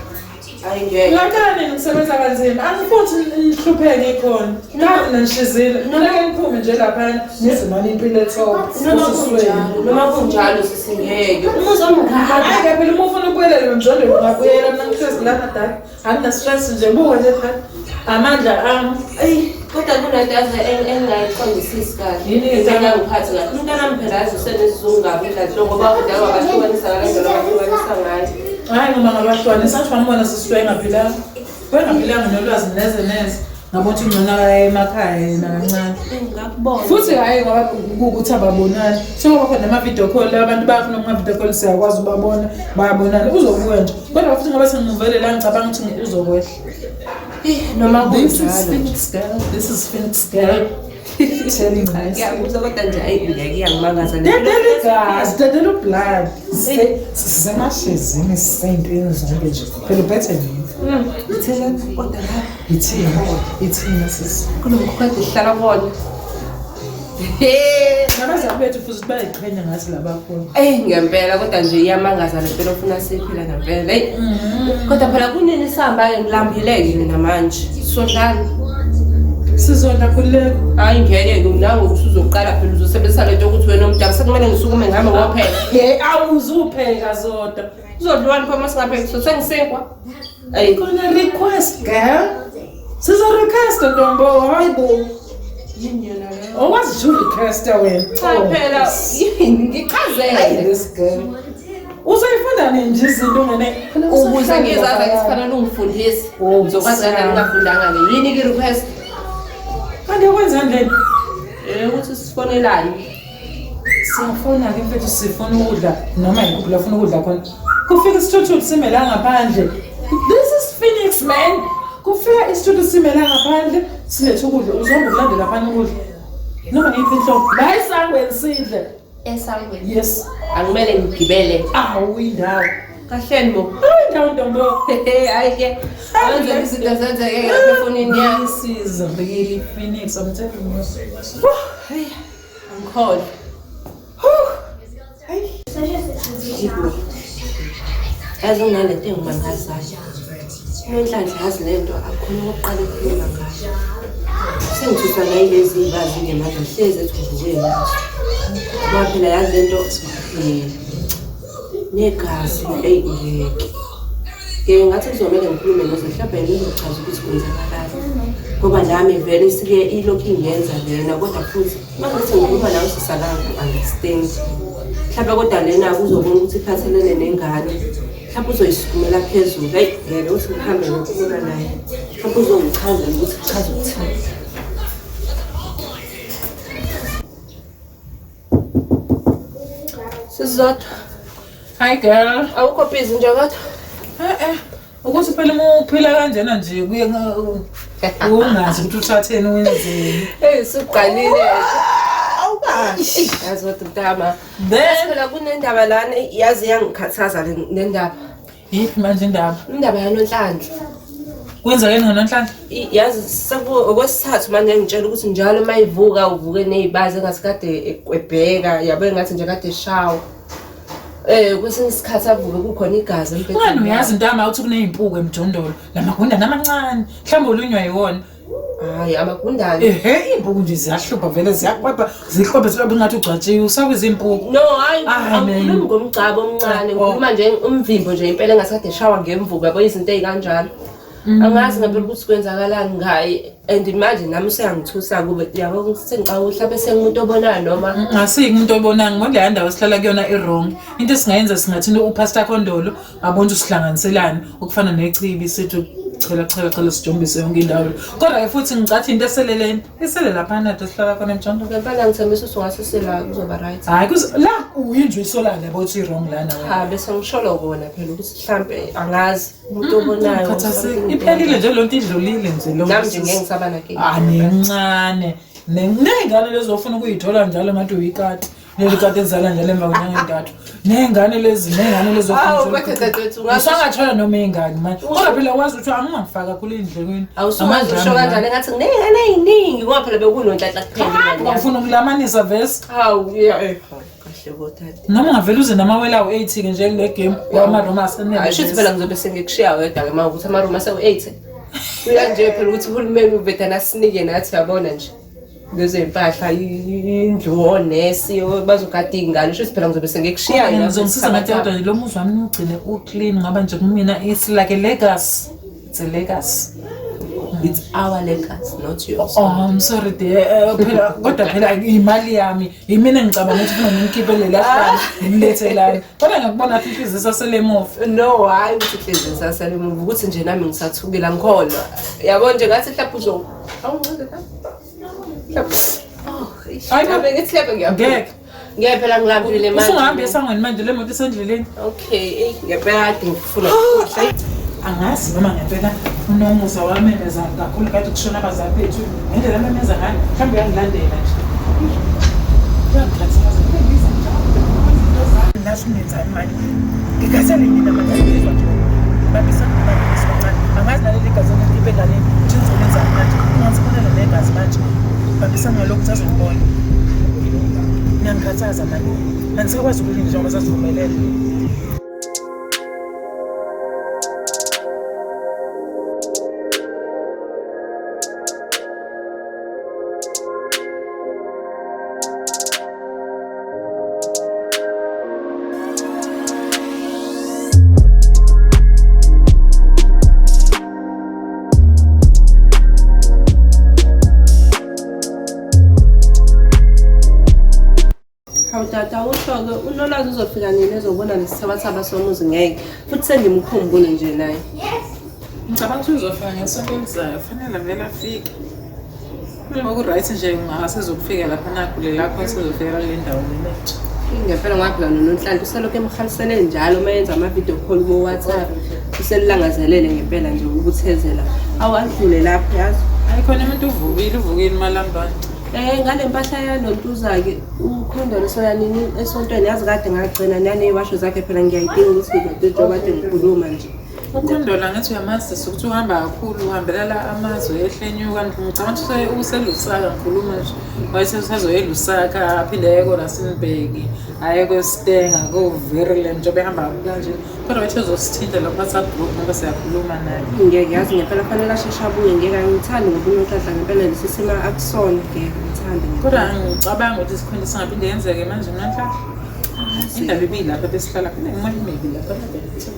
Hayi ngeke. Ngaqala nini ukusebenza kanzima? Angifuni nihlupheke ngikhona. Nazi nishizile. Noma ngiphume nje lapha nizimali impilo ethoba. Noma kunjalo sisingeke. Umuzi omngaka. Hayi ke phela uma ufuna ukubuyela emjondweni ungabuyela mina ngihlezi lana dala. Angina stress nje buka nje phela. Amandla ami. Eyi, kodwa kunento yazi engingayiqondisisi kahle. Yini ke? Engangiphathi kahle. Umntanami phela yazi usenesizungu kabi udladlo ngoba kudala wabahlukanisa ngale ndlela abahlukanisa ngayo. Hayi ngoba ngabahlukanisa nje wambona sisi wayengaphilanga. Wayengaphilanga nolwazi neze neze. Ngabona ukuthi ngcono akaye emakhaya yena kancane. Ngakubona. Futhi hhayi ngoba kuwukuthi ababonani. Sengoba khona nama-video call abantu bayafuna kuma-video call siyakwazi ubabona bayabonana uzobuya nje. Kodwa futhi ngoba sengimuvele la ngicabanga ukuthi uzokwehla. Noma This is kunjalo. Phoenix girl. This is Phoenix girl. Telling us. Ngiyakuzwa kodwa nje ayi ngeke iyangimangaza le. Dedela igazi, dedela ublood. Sisemashezini siseyintweni zonke nje. Phela uphethe nini? Ithina kodwa la Ithina, ithina sisi. kulo mkhukhu kade sihlala kuwona. Nabazali bethu futhi bayayiqhenya ngathi labakhona. Eyi ngempela kodwa nje iyamangaza le mpilo ofuna siyiphila ngempela. Eyi kodwa phela kunini sihamba-ke ngilambile-ke mina manje. Sodlani. Sizodla khululeka. Hayi ngeke-ke nawe usuzoqala phela uzosebenzisa lento yokuthi wena omdala sekumele ngisukume ngihambe ngopheka. Hey, awuzupheka zodwa. Uzodliwani pho uma singapheki sosengisinkwa. Ayi Gonna request girl. Sizo request ntombo, hayi bo. yini yona leyo? Owazi to request wena. Cha phela yini ngichazele. This girl. Uzoyifunda nini nje izinto ngene? Ukuze ngizazi akusifanele ungifundise. Oh, Ngizokwazi kanjani ngingafundanga-ke. Yini ke request? Kanti ukwenza ndlela. Ukuthi sifonelane. Siyafuna ke mfethu sifuna ukudla noma yikuphi la ufuna ukudla khona. Kufika isithuthuthu sime la ngaphandle. This is Phoenix man. Kufika isithuthuthu sime la ngaphandle silethe ukudla uzohamba ukulandela phana ukudla. Noma ngiyiphi inhlobo. La esangweni sidle. Esangweni. Yes. Angimele ngigibele. Awu indawo. Kahleni bo. Awu indawo ntombo. Hayi ke. Awenze izinto zenzeke lapha efonini yami. This is really Phoenix. I'm telling you. Hayi angikholwa. Yazi nginalento engimangazayo. Unonhlanhla yazi le nto akhona okokuqala ukukhuluma ngayo. Sengithuswa nayilezi iy'bazi ngemandla hlezi ethi uvuke nazo. Ngoba phela yazi le nto negazi eyi ngeke. Ke ngathi kuzomele ngikhulume noze mhlawumbe yena uzochaza ukuthi kwenzakalani. Ngoba nami vele isike ilokhu ingenza lena kodwa futhi uma ngithi ngikhuluma nawe sisaka-understand. Mhlawumbe kodwa lena uzobona ukuthi iphathelene nengane. Mhlawumbe uzoyisukumela phezulu. Hayi ngeke uthi ngihambe ngiyokhuluma naye. Mhlawumbe uzongichazela ukuthi kuchaza ukuthini. Sizodwa. Hi girl. Awukho busy nje kodwa? Eh eh. Ukuthi phela uma uphila kanjena nje kuye ungazi ukuthi uthatheni wenzeni. Hey suqalile. Awukahle. Yazi kodwa mntama. Then Phela kunendaba lana yazi iyangikhathaza le ndaba. yiphi manje indaba? Indaba yanonhlanhla. Kwenzakeni ngononhlanhla? Yazi seku okwesithathu manje ngitshela ukuthi njalo uma ivuka uvuke nezibazi engathi kade ekwebheka yabo engathi nje kade eshawa. Kwesinye isikhathi avuke kukhona igazi Ungani embhedeni. uyazi ntama uthi kuney'mpuku emjondolo la magundane amancane mhlawumbe olunywa yiwona. Hhayi amagundane. Ehe, iy'mpuku nje ziyahlupha vele ziyakwebha zihlobhe zihlobhe ngathi ugcwatshiwe usakwiza iy'mpuku. No, hayi Amen. angikhulumi ngomgcabo omncane, ngikhuluma nje umvimbo nje impela engathi kade eshawa ngemvubu yabo izinto ey'kanjalo. Angazi ngempela ukuthi kwenzakalani ngaye and manje nami useyangithusa kube yabo sengicabanga ukuthi mhlawumbe sengumuntu obonayo noma Ngasiki umuntu obonayo ngibona leya ndawo esihlala kuyona i-wrong. Into esingayenza singathini uPastor Khondolo abone ukuthi sihlanganiselani okufana nechibi sithi chela chela chela sijombise yonke indawo. Kodwa ke futhi ngicathi into eseleleni isele laphana nje sihlala khona emjondolo. Ngempela ngithembisa ukuthi ungasisela kuzoba right. Hayi kuze la uyinje isolana yabo ukuthi i-wrong lana wena. Cha bese ngisholo kona phela ukuthi mhlambe angazi umuntu obonayo. Khathaseki iphelile nje lonto idlulile nje lo. Nami nje ngeke ngisaba nake. Ah nencane. Ney'ngane lezi ofuna ukuyithola njalo ngathi uyikati. Leli kati elizala njalo emva kwenyanga ey'ntathu. Ney'ngane lezi ney'ngane lezi ofuna Hawu ukuthola- kodwa dadewethu ungasho Usangathola noma iy'ngane manje. Kodwa phela wazi ukuthi angingangifaki kakhulu ey'ndlekweni. awusuwazi Amandla usho ami kanjani engathi nginey'ngane ey'ningi ngoba phela bekunonhlanhla kuphela la. ingane yami. Ufuna ukulamanisa vese. Hawu yeah eh kahle bo dade. Noma ungavele uze namawele awu-8 ke nje kule game wama-room asenele. Hayi shuthi phela ngizobe sengikushiya wedwa-ke uma ukuthi amarumu asewu-8 kuya nje phela ukuthi uhulumeni uvedane asinike nathi yabona nje lezo y'mpahla indlu onesi bazogada iy'ngane shuthi phela ngizobe sengikushiya Kodwa ngizongisiza ngathi kodwa lo muzi wami niwugcine u-clean ngoba nje kumina it's like a legacy. It's a legacy. It's our legacy not yours. Oh, I'm sorry dear. Phela kodwa phela imali yami. Yimina ngicabanga ukuthi funa ngimkhiphe lela hlala ngimlethe lana. Kodwa ngiyakubona ukuthi inhliziyo isasele emuva. No, hhayi ukuthi inhliziyo isasele emuva ukuthi nje nami ngisathukile angikholwa. Yabo nje ngathi mhlawumbe uzo awungincede mhlawumbe. Oh, eish. Hayi bo. Nami ngithi mhlawumbe ngiyaphuma. Ngeke. Ngeke phela ngilambile manje. Usungahambi esangweni manje le moto isendleleni. Okay, eyi ngempela kade ngifuna ukudla. Angazi noma ngempela uNomusa wamemeza kakhulu kade kushona abazali bethu. Ngendlela amemeza ngayo, mhlawumbe uyangilandela nje. Uyangikhathaza, ngibiza njalo. Nathi nenzani manje? Ngikhathele mina manje ngizwa nje. Babisana nababisi kancane. Angazi naleli gazi elikhiphe enganeni. Ukuthi ngizolenzani manje? Ungasibonela negazi manje. Babisana ngalokhu ukuthi azongibona. Niyangikhathaza manje. Angisakwazi ukulinda njengoba sasivumelene. Hawu tata awusho-ke uNolwazi uzofika nini ezobona lesithabathaba somuzi ngeke futhi sengimkhumbule nje naye. Ngicabanga ukuthi uzofika ngesonto elizayo, fanele vele afike. Ngoku-right nje ungasezokufika lapha nakule lakho esezofika kule ndawo lena entsha. Ngempela ngoba phela noNonhlanhla uselokhu emhalisele njalo uma yenza ama-video call ko-WhatsApp uselilangazelele ngempela nje ukuthezela. Awu adlule lapho yazi. Hayi khona umuntu uvukile, uvukile umalambane. Ngale mpahla yalontuza-ke ukhondolo soya nini esontweni yazi kade ngagcina naney'washo zakhe phela ngiyayidinga ukuthi ngizode njengoba kade ngikhuluma nje. Ukhondola ngathi uyamazi ukuthi uhamba kakhulu uhambelela amazwe ehlenyuka ngicabanga ukuthi uselusaka ngikhuluma nje wayesesazoya eLusaka aphinde aye ko-Rustenburg aye ko-Stanger ko-Verulam njengoba ehamba kakhulu kanje kodwa wathi uzosithinta la ku-WhatsApp group ngoba siyakhuluma naye. Ngeke yazi ngempela fanele asheshe abuye ngeke angithandi ngoba uNonhlanhla ngempela lesi simo akusona ngeke ngithande ngempela. Kodwa ngicabanga ukuthi isikhwenti singaphinde yenzeke manje Nonhlanhla. Indaba ibilapha besihlala khona imali maybe lapha bethu.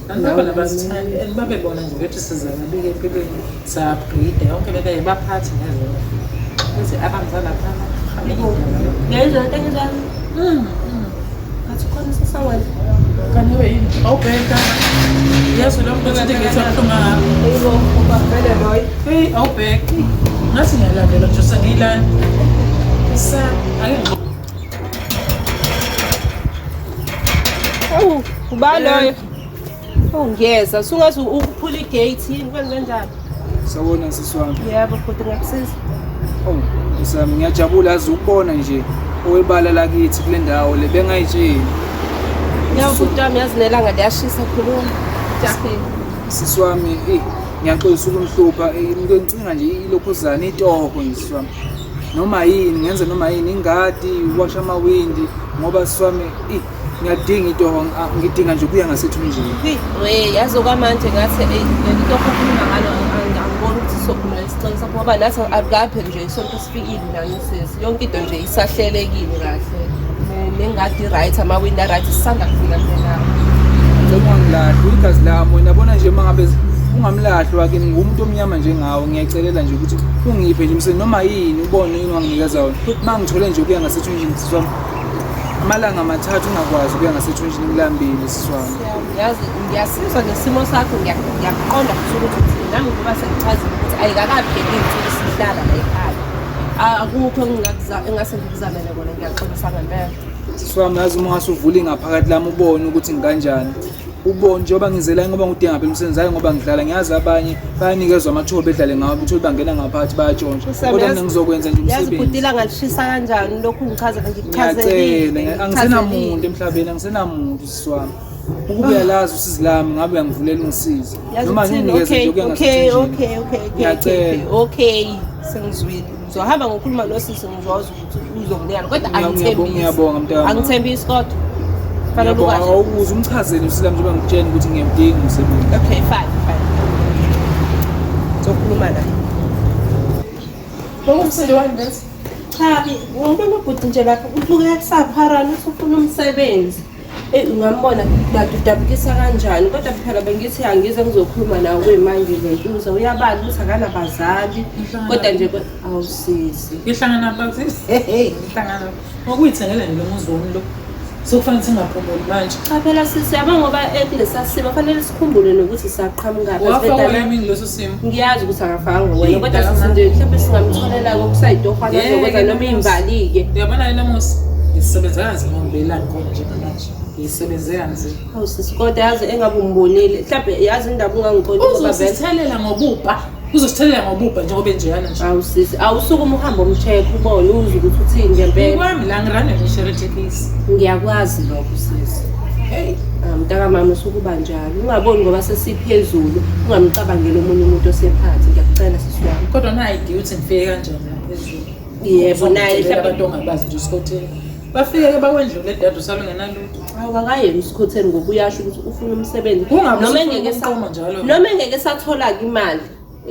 Abantu bakhona basithandi and babebona nje ukuthi sizababika empilweni sa-upgrade yonke lento ayibaphathi ngeze. Kuthi abangizalaphana Ngiyayizwa lento engizwayo. Ngathi khona sesangweni. Kanti we yini? Awubheka. Yazi lo muntu othi ngithi abuhlungu kangaka. Yebo, ubambele loyo. Hey, awubheka. Ngathi ngiyalandela nje sengiyilana. Sa, ake Awu, ubani loyo? Oh ngiyeza, sungathi ukuphula igate yini kwenze njani? Sawubona sisi wami. Yebo, futhi ngakusiza. Oh, sami ngiyajabula azi ukubona nje owebala lakithi kule ndawo le bengayitsheli. Yebo, bhuti wami yazi nelanga liyashisa khuluma. Jahile. Sisi wami, eh ngiyaxolisa ukumhlupha, ngicinga nje ilokhuzana itoho nje sisi wami. Noma yini ngenze noma yini ingadi, uwasha amawindi ngoba sisi wami eh Ngiyadinga itoho, ngidinga nje ukuya ngasethunjini. We yazi okwamanje ngathi eyi leli torho okhuluma ngalo angiboni ukuthi sophumela isicelo sakho ngoba nathi akaphe nje isonto sifikile nayo sesi yonke into nje isahlelekile kahle nengadi right amawindi right sisanda kufika kule ndawo. Ngicela ungangilahli igazi lami wena yabona nje uma ngabe ungamlahli wakini ngumuntu omnyama njengawe ngiyacelela nje ukuthi ungiphe nje umsebenzi noma yini ubone yini onganginikeza wona uma ngithole nje ukuya ngasethunjini sisi wami amalanga amathathu ungakwazi ukuya ngasethunjini ngilambile sisi wami. Yazi ngiyasizwa ngesimo sakho ngiyakuqonda futhi ukuthi uthini nami ngoba sengichazile ukuthi ayikakapheli iy'nsuku sihlala la ekhaya akukho engase ngikuzamele kona ngiyaxolisa ngempela. Sisi wami yazi uma ungase uvule ingaphakathi lami ubone ukuthi ngikanjani ubone njengoba ngizela ngoba ngudinga phela umsebenzi hayi ngoba ngidlala ngiyazi abanye bayanikezwa amathuba bedlale ngawo uthole bangena ngaphakathi bayatshontsha kodwa mina ngizokwenza nje Yazi umsebenzi bhuti ilanga lishisa kanjani lokhu ngichaza ngikuchazelile ngiyacela angisenamuntu emhlabeni angisenamuntu sisi wami ukuba uyalazi usizi lami ngabe uyangivulela ungisize Yazi noma ukuthini? nginikeze Okay, nje ukuya okay, ngasethunjini okay, okay, okay, Ngiyacela. okay, okay. Sengizwile. Ngizohamba ngokukhuluma nosisi ngizwazi ukuthi uzonginika kodwa angithembisi. Ngiyabonga mntaka. Angithembisi kodwa. Fanele Ngiyabonga ukwazi. awukuze umchazele usisi lami njengoba ngikutshela ukuthi ngiyamdinga umsebenzi. Okay, fine, fine. Ngizokhuluma naye. Bongumsindo wani bese? Cha, ngibona ubhuti nje lapha ubukeka kusapharana usufuna umsebenzi. Eyi ungambona kade udabukisa kanjani kodwa phela bengithi angize ngizokhuluma nawe kuyimanje lentuza uyabala ukuthi akanabazali kodwa nje awusisi. Ngihlangana bathi hey ngihlangana ngokuyithengela nje lo muzi wami lo. Sokufanele singaphumuli manje. Cha phela sisi yabo ngoba ekulesa simo fanele sikhumbule nokuthi saqhamuka Wafaka wena kuleso simo. Ngiyazi ukuthi akafakanga wena kodwa sisi nje mhlawumbe singamtholela kokusayitohwana azokwenza noma imbali-ke. Uyabona yena Musi? Ngisebenza kanzima ngibelani khona njengamanje. Ngisebenze kanzima. Hawu sisi kodwa yazi engabe umbonile mhlawumbe yazi indaba ungangiqondi ngoba vele Uzosithelela ngobubha. Uzosithelela ngobubha njengoba enjeyana nje. Hawu sisi awusukume uhambe umcheck ubone uzwe ukuthi uthini ngempela. Ngikwami la ngirane ngishere tekisi. Ngiyakwazi lokho sisi. Hey, mntakamama usukuba njalo ungaboni ngoba sesiphezulu ungamcabangeli omunye umuntu osephansi ngiyakucela sisi wami. Kodwa nayi idea ukuthi ngifike kanjani la phezulu. Yebo naye mhlawumbe abantu ongabazi nje usikhotheni. Bafike ke bakwendlule dade usale ungenalutho. Hawu akayena usikhotheni ngoba uyasho ukuthi ufuna umsebenzi. Kungabe Noma usufuna engeke ukuqoma njalo. noma engeke sathola-ke imali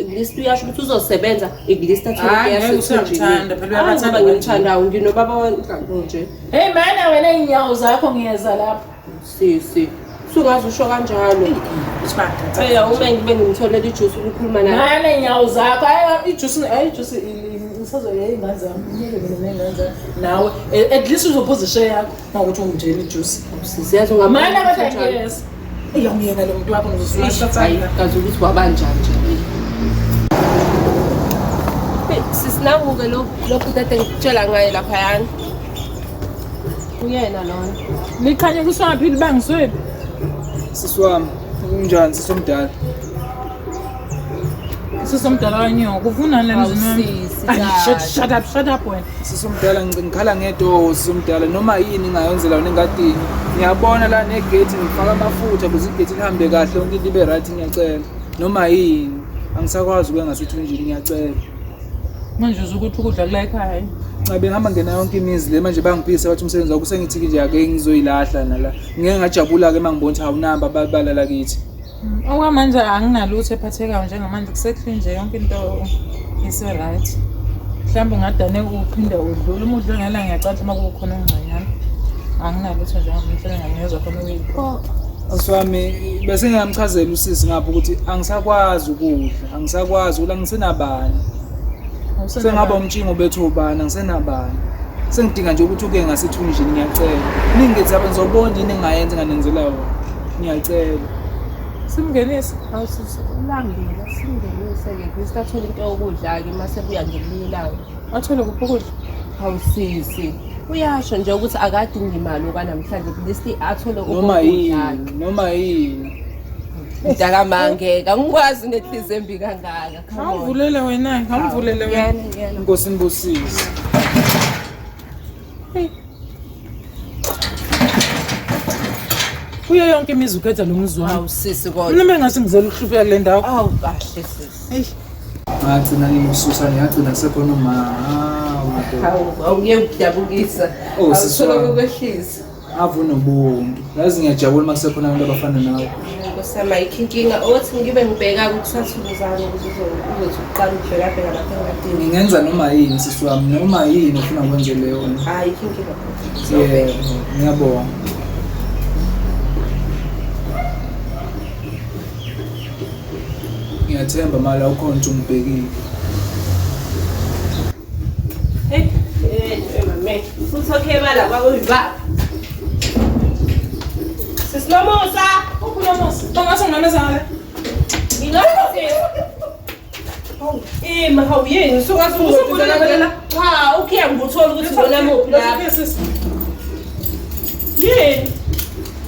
at least uyasho ukuthi uzosebenza at least athole Hhayi, into ngeke yasethunjini. usuyamthanda, phela Hayi, uyabathanda ngoba kanje. ngimthandayo nginobaba wanhlanhlo nje. Hey mana wena inyawo zakho ngiyeza lapho. Sisi sungaze usho kanjalo. Eya uma ngibe ngimtholela ijuice ukukhuluma naye. Mana inyawo zakho hayi ijuice hayi ijuice isazoya ingane zami ngeke mina nengane zami nawe at least uzophuza ishe yakho mawukuthi ungitshela ijuice. Sisi yazi ungabona Mana ukuthi kodwa unjani. ngiyeza. Iyamyena lo muntu wakho ngizosula Hayi kazi ukuthi wabanjani nje. Hey, sisi naku-ke lo lo bhuti ade ngikutshela ngaye laphayana. Uyena lona. Likhanye kuswaphili bangisweli. Sisi wami unjani sisi omdala? Sisi omdala kanyoko ufunani la emzini wami? Sisi, Ay, kahle. shut up shut up wena. Sisi omdala ngikhala ngetoho sisi omdala noma yini ngayenzela wena engadini. Ngiyabona la negate ngifaka amafutha ukuze igate lihambe kahle yonke into ibe right ngiyacela. Noma yini angisakwazi ukuya ngasethunjini ngiyacela. Manje uzwa ukuthi ukudla kula ekhaya yini? Cha bengihamba ngena yonke imizi le manje bangiphisa bathi umsebenzi wakho sengithi nje ake ngizoyilahla nala. Ngeke ngajabula ke mangibona ukuthi awunamba balala kithi. Okwamanje anginalutho ephathekayo njengamanje kusekhli nje yonke into ise-right. Mhlawumbe ungadane uphinde udlule uma udlule ngela ngiyacatha uma kukhona okungconywana. Anginalutho njengamanje enginganikeza khona ukuyipho. Aswami bese ngiyamchazela usisi ngapha ukuthi angisakwazi ukudla, angisakwazi ukudla angisenabani. Sengaba umtshingo bethu ubani angisenabani. Sengidinga nje ukuthi uke ngasethunjini ngiyacela. Ningithi abantu ngizobona yini engayenza nganenzela yona. Ngiyacela. Simngenise. Hawu sisi ulambile simngenise-ke at least athole into yokudla-ke uma sebuya ngelinye ilanga. Athole kuphi ukudla? Hawu sisi uyasho nje ukuthi akadingi imali okwanamhlanje at least athole Noma okokudla-ke. yini, noma yini. Mntakamangeke angikwazi unenhliziyo embi kangaka. Come on. Awuvulele wena, awuvulele wena. Ngena ngena. Inkosi nibusise. Kuyo yonke imizi ukhetha lo muzi wami. Hawu sisi kodwa. Mina bengathi ngizela ukuhlupheka kule ndawo. Hawu kahle sisi. Eish. Ngagcina ngimsusa ngiyagcina kusekhona uma. Hawu madoda. Hawu awuye ukudabukisa. Oh, sisi Awuthole wami. ukwehlisa. Ave unobuntu. Yazi ngiyajabula uma kusekhona abantu abafana nawe. Nkosi yami ayikho inkinga othi ngibe ngibheka ukusathulu zami ukuze uzothi uqala ukubhekabheka lapha engadini. Ngingenza noma yini sisi wami, noma yini ofuna ngikwenzele yona. Ayikho inkinga bhuti. Yebo, ngiyabonga. Ngiyathemba mala ukhona ukuthi ungibhekile. Hey, hey mame. Futhi okay bala kwakuyibaba. Sisilomusa, Ukhuluma Ungathi ngimemeza ngale. ngingathi Ima hawu yini usuka Usuvulile la? Cha, ukhiya ngikuthola ukuthi wona muphi lapha. Sisi. Yini?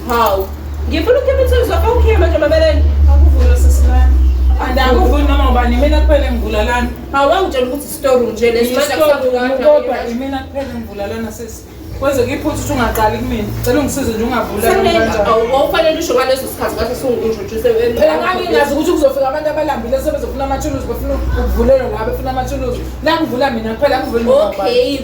Hawu. Ngifuna ukukhipha ithuluzi lapha ukhiya manje mabeleni. Akuvula sisi lana. And akuvuli noma ubani mina kuphela engivula lana. Hawu wangitshela ukuthi story nje lesi manje Isitori kodwa imina kuphela engivula lana sisi. Kwenzeka iphutha ukuthi ungaqali kumina. Cela ungisize nje ungavula noma kanjani. Wawufanele usho ngaleso sikhathi ngathi sungi-introduce Phela ngangingazi ukuthi kuzofika abantu abalambile sebezofuna amathuluzi befuna ukuvulelwa la befuna amathuluzi. La ngivula mina kuphela ngivula noma ubani. Okay,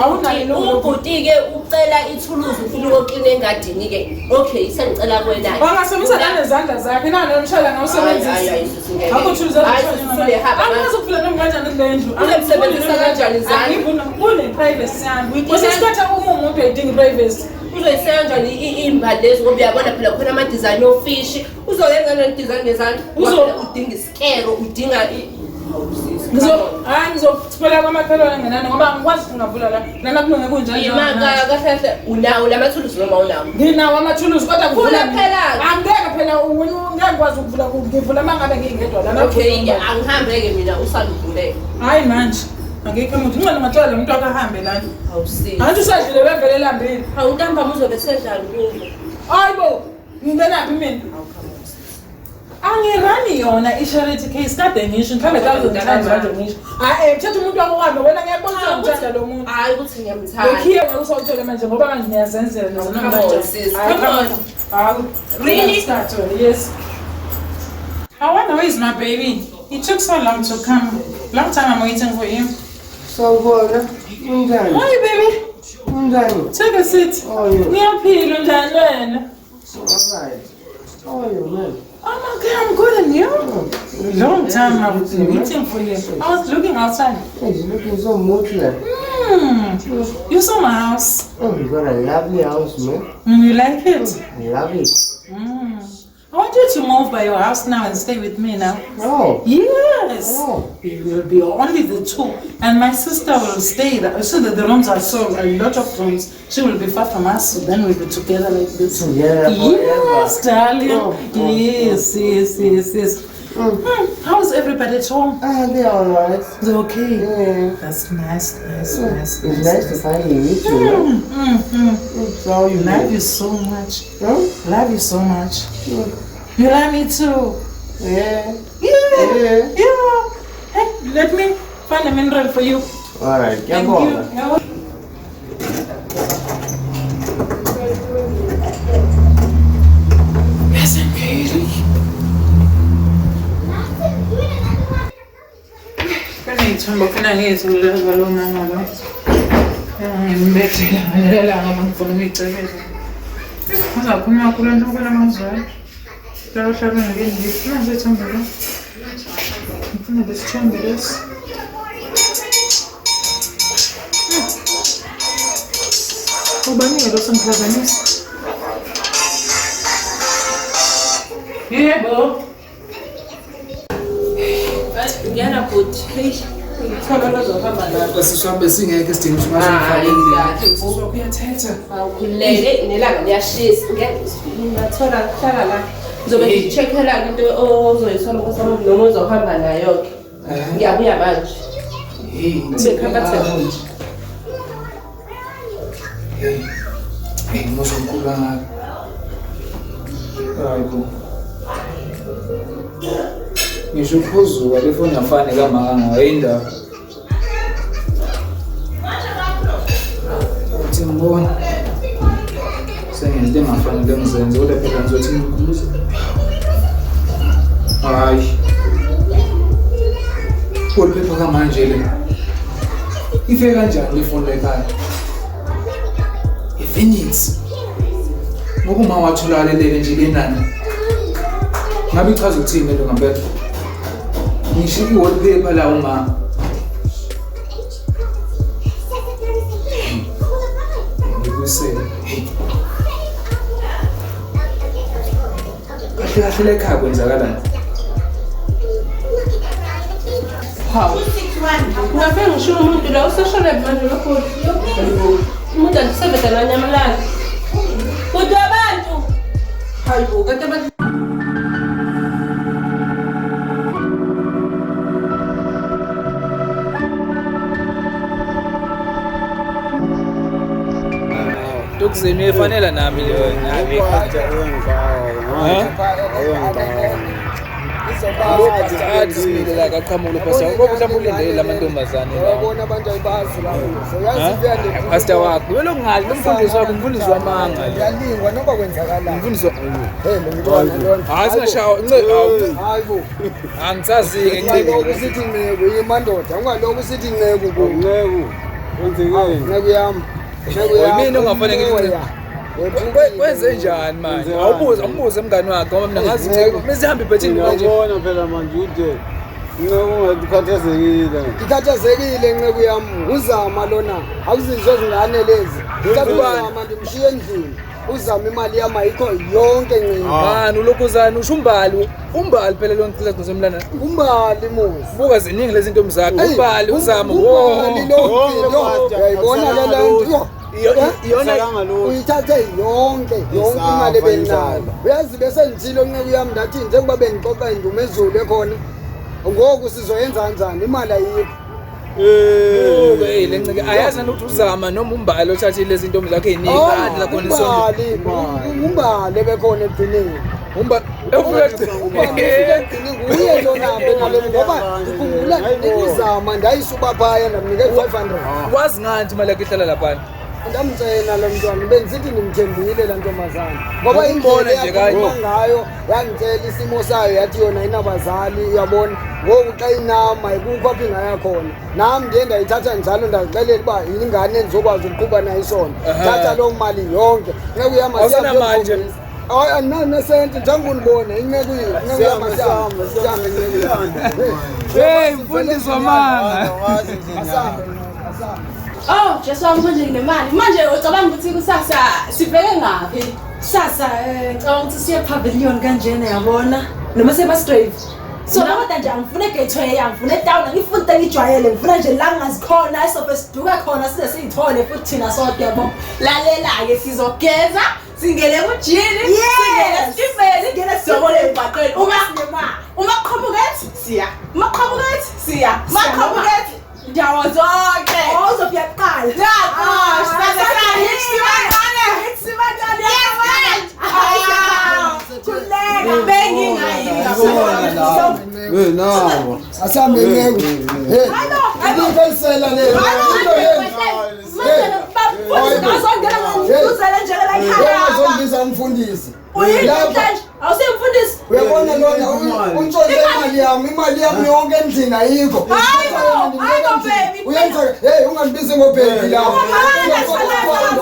Awunalo ilungelo ubhuti-ke ucela ithuluzi ufuna ukuyoklina engadini-ke. Okay, sengicela kwena-ke. Wangasebenzisa nanezandla zakhe nalo mshayela ngawusebenzisa. Hayi, hayi, sisi, ngeke. Akho thuluzi Hayi, sisi, ulehaba Angikwazi ukuvula noma kanjani kule ndlu. Uzomsebenzisa kanjani izandla? Angivuni kune privacy yami. Kwesinye isikhathi uma umuntu uyayidinga i-privacy. Uzoyiseka kanjani iy'mbali lezi ngoba uyabona phela khona ama-design ofishi. Uzoyenza kanjani i-design ngezandla? Ngoba phela udinga isikero, udinga Hawu, sisi, Ngizo come on. hayi ngizokuthola kwamakhelwane ngenani ngoba angikwazi ukuthi ngingavula la. Lana kulunge kunjani. Ima kahle kahle unawo la mathuluzi noma unawo? Nginawo amathuluzi kodwa Vula ngivula mina. phela. Angeke phela wena ngeke ngikwazi ukuvula ngivula uma ngabe ngingedwa lana. Okay, angihambe-ke mina usale uvuleke. Hayi manje. Angikho umuntu ngcono ngathola lo muntu wakhe ahambe lana. Hawu sisi. Angithi usadlile bevele elambile. Hawu ntambama uzobe sedlala kubo. Hayibo, ngingenaphi mina? Angirani yona i-charity case kade ngisho mhlawumbe thousand times kade ngisho. Hayi, thatha umuntu wakho uhambe wena ngiyakubona ukuthi uyamthanda lo muntu. Hayi ukuthi ngiyamthanda. Ngikhiye ngeke usawuthole manje ngoba manje ngiyazenzela nazo Come on, sis, come on. Really? Yes. I wonder where is my baby? He took so long to come. Long time I'm waiting for him. Sawubona, unjani? Hi baby. Unjani? Take a seat. How are you? Ngiyaphila unjani wena? All right. How are you, man? I'm okay, I'm good and you? Long time I've been waiting for you. I was looking outside. Hey, you're looking so moodless. You saw my house. Oh, you got a lovely house, man. You like it? I love it. I want you to move by your house now and stay with me now. Oh. Yes. Oh. We will be only the two. And my sister will stay there. So that the rooms are so, a lot of rooms. She will be far from us, so then we'll be together like this. Together Yes, darling. Oh, oh, yes, yes, yes, yes. How's everybody at home? Ah, they're all right. They're okay. Yeah. That's nice, nice, nice. It's nice to finally meet you. man. So how you Love doing? you so much. Huh? Love you so much. You love me too. Yeah. Yeah. Yeah. Yeah. Hey, let me find a mineral for you. All right. Thank Ngiyabonga. you. Yes, I'm ready. Kaneyithombe ufuna ngiyizuleza lo mama lo. Ngimbethela ngalelanga ngoba ngifuna ukuyicebeza. Uzakhuluma kakhulu nto kubona amazwi. Hlala hlala ngeke ngifuna isithombe lo. Ngifuna lesithombe lesi. Ubani-ke lo songiphazamisa? Yebo. Ngiyana bhuti. Hey, ngithola lozohamba nabo. Sisi wami besingekho isidingo ukuthi ungifake endlini. Sisi wakho uyathetha. Awukhululeke nelanga liyashisa. Ngingathola hlala la. Ngizobe ngi-check-ela into ozoyithola nkosi yami noma ozohamba nayo-ke. Ngiyabuya manje. Hey, Ube comfortable nje. Hey, hey, umuzi omkhulu kangaka. Hayi bo. Ngisho ukuphuzuka le foni ngafani kamaka ngayo indaba. Uthi ngibona. Sengenza into engafanele ngizenze kodwa phela ngizothi ngikhumbuze. Hayi. Wallpaper kamanje le. Ifike kanjani le foni la ekhaya? I-Phoenix. Ngoba uma watholakala elele nje lenani. Ngabe ichaza ukuthini lento ngempela? Ngisho i-wallpaper la uma. Ngibuyisele. Hey. Kahle kahle la ekhaya kwenzakalani? Hawu. Ungafike ngisho umuntu la useshone manje lokho. Umuntu alisebenzela lanyamalala. Kodwa abantu. Hayibo, kanti abantu. Tukuzini uyefanela nami leyo nami. Athi simile la kaqhamuka lo pastor. Ngoba mhlawumbe ulindele lamantombazane la. Uyabona abantu ayibazi la. Uyazi kuyalingwa. Pastor wakho. Wena ungazi lo mfundisi wakho umfundisi wamanga lo. Uyalingwa noma kwenzakalani. Umfundisi. Hey lo mntwana lona. Hayi singashawa nce Hayi bo. Angisazi ke Ungalokhu usithi nceku yimandoda. Ungalokhu usithi nceku ku. Nceku. Kwenzekeni? Nceku yami. Nceku yami. Yimina ongafanele ngithi Umoya. Kwenze njani manje? Awubuze, awumbuze umngani wakhe ngoba mina ngazi nceku. Mesihamba ibhethini manje. Ngiyabona phela manje ude. Nceku ungathi ukhathazekile. Ngikhathazekile nceku yami. Uzama lona. Akuzizwe zingane lezi. Ngithatha uzama ndimshiye endlini. Uzama imali yami ayikho yonke nceku. Mani ulokhuzana usho umbali, umbali phela lo ngicela ngizomlana. Umbali muzi. Buka ziningi lezi ntombi zakho. Umbali uzama. Umbali lo lo. Uyayibona le nto. Iyona uyithathe yonke yonke imali ebenginayo. Uyazi bese ngithile nceku yami ndathi njengoba bengixoxa indumezulu ekhona ngoku sizoyenza kanjani imali ayikho. Buka hey le nceke ayazi nanokuthi uzama noma umbali othathile lezi ntombi zakho eziningi kanti la khona isonto. Umbali umbali ebekhona ekugcineni. Umbali Umbali ufika ekugcineni nguye lona benalelo ngoba ngikhumbula ndikuzama ndayisuba phaya ndamnika i-500. Wazi ngani imali yakhe ihlala laphana? Ndamtshela lo mntwana bendithi ndimthembile laa ntombazana ngoba Ngokumbona indlela nje kanye. eyakhuluma ngayo yangitshela isimo sayo yathi yona inabazali uyabona ngoku xa inam ayikukho apho ingaya khona nam ndiye ndayithatha njalo ndazixelela uba yingane endizokwazi ukuqhuba nayo isona Ehhe. thatha loo mali yonke inceku yam Awusenamali nje? Hayi andinanesenti njengoba undibone inceku inceku yam asihambe sihambe inceku yam. Hey mfundisi wamanga. Asihambe asihambe. Oh, Jesu wami manje nginemali. Manje ucabanga ukuthi kusasa sibheke ngaphi? Kusasa ngicabanga ukuthi siye pavilion kanjena yabona noma sebastrave. So kodwa nje angifune egateway, angifune etown, angifuni into engijwayele, ngifuna nje la ngingazikhona, esobe siduka khona size siyithole futhi thina sodwa yabo. Lalela-ke sizogeza, singene kujini, singene esikibheni, Singene siyobona emgwaqeni. Uma Sinemali. uma qhamuka ethi siya, uma qhamuka ethi siya, uma Siya qhamuka ethi ndawo zonke. Oh, uzofika kuqala. Gosh, sibancane. Sibancane. Yes, Ah, Khuleka. Bengingayimi Hey nawo. Asihambe nceku. Hey. Iliphi elisela lelo? Into yenu. Manje bazongena ngokuzela nje la ekhaya. Uyazondiza umfundisi. Uyini Lapha namhlanje? Awusemfundisi? uyabona lona untshontshe imali yami, imali yami yonke endlini ayikho. Hayibo, hayibo, baby. Uyenza hey ungandibizi ngobhebi lapho.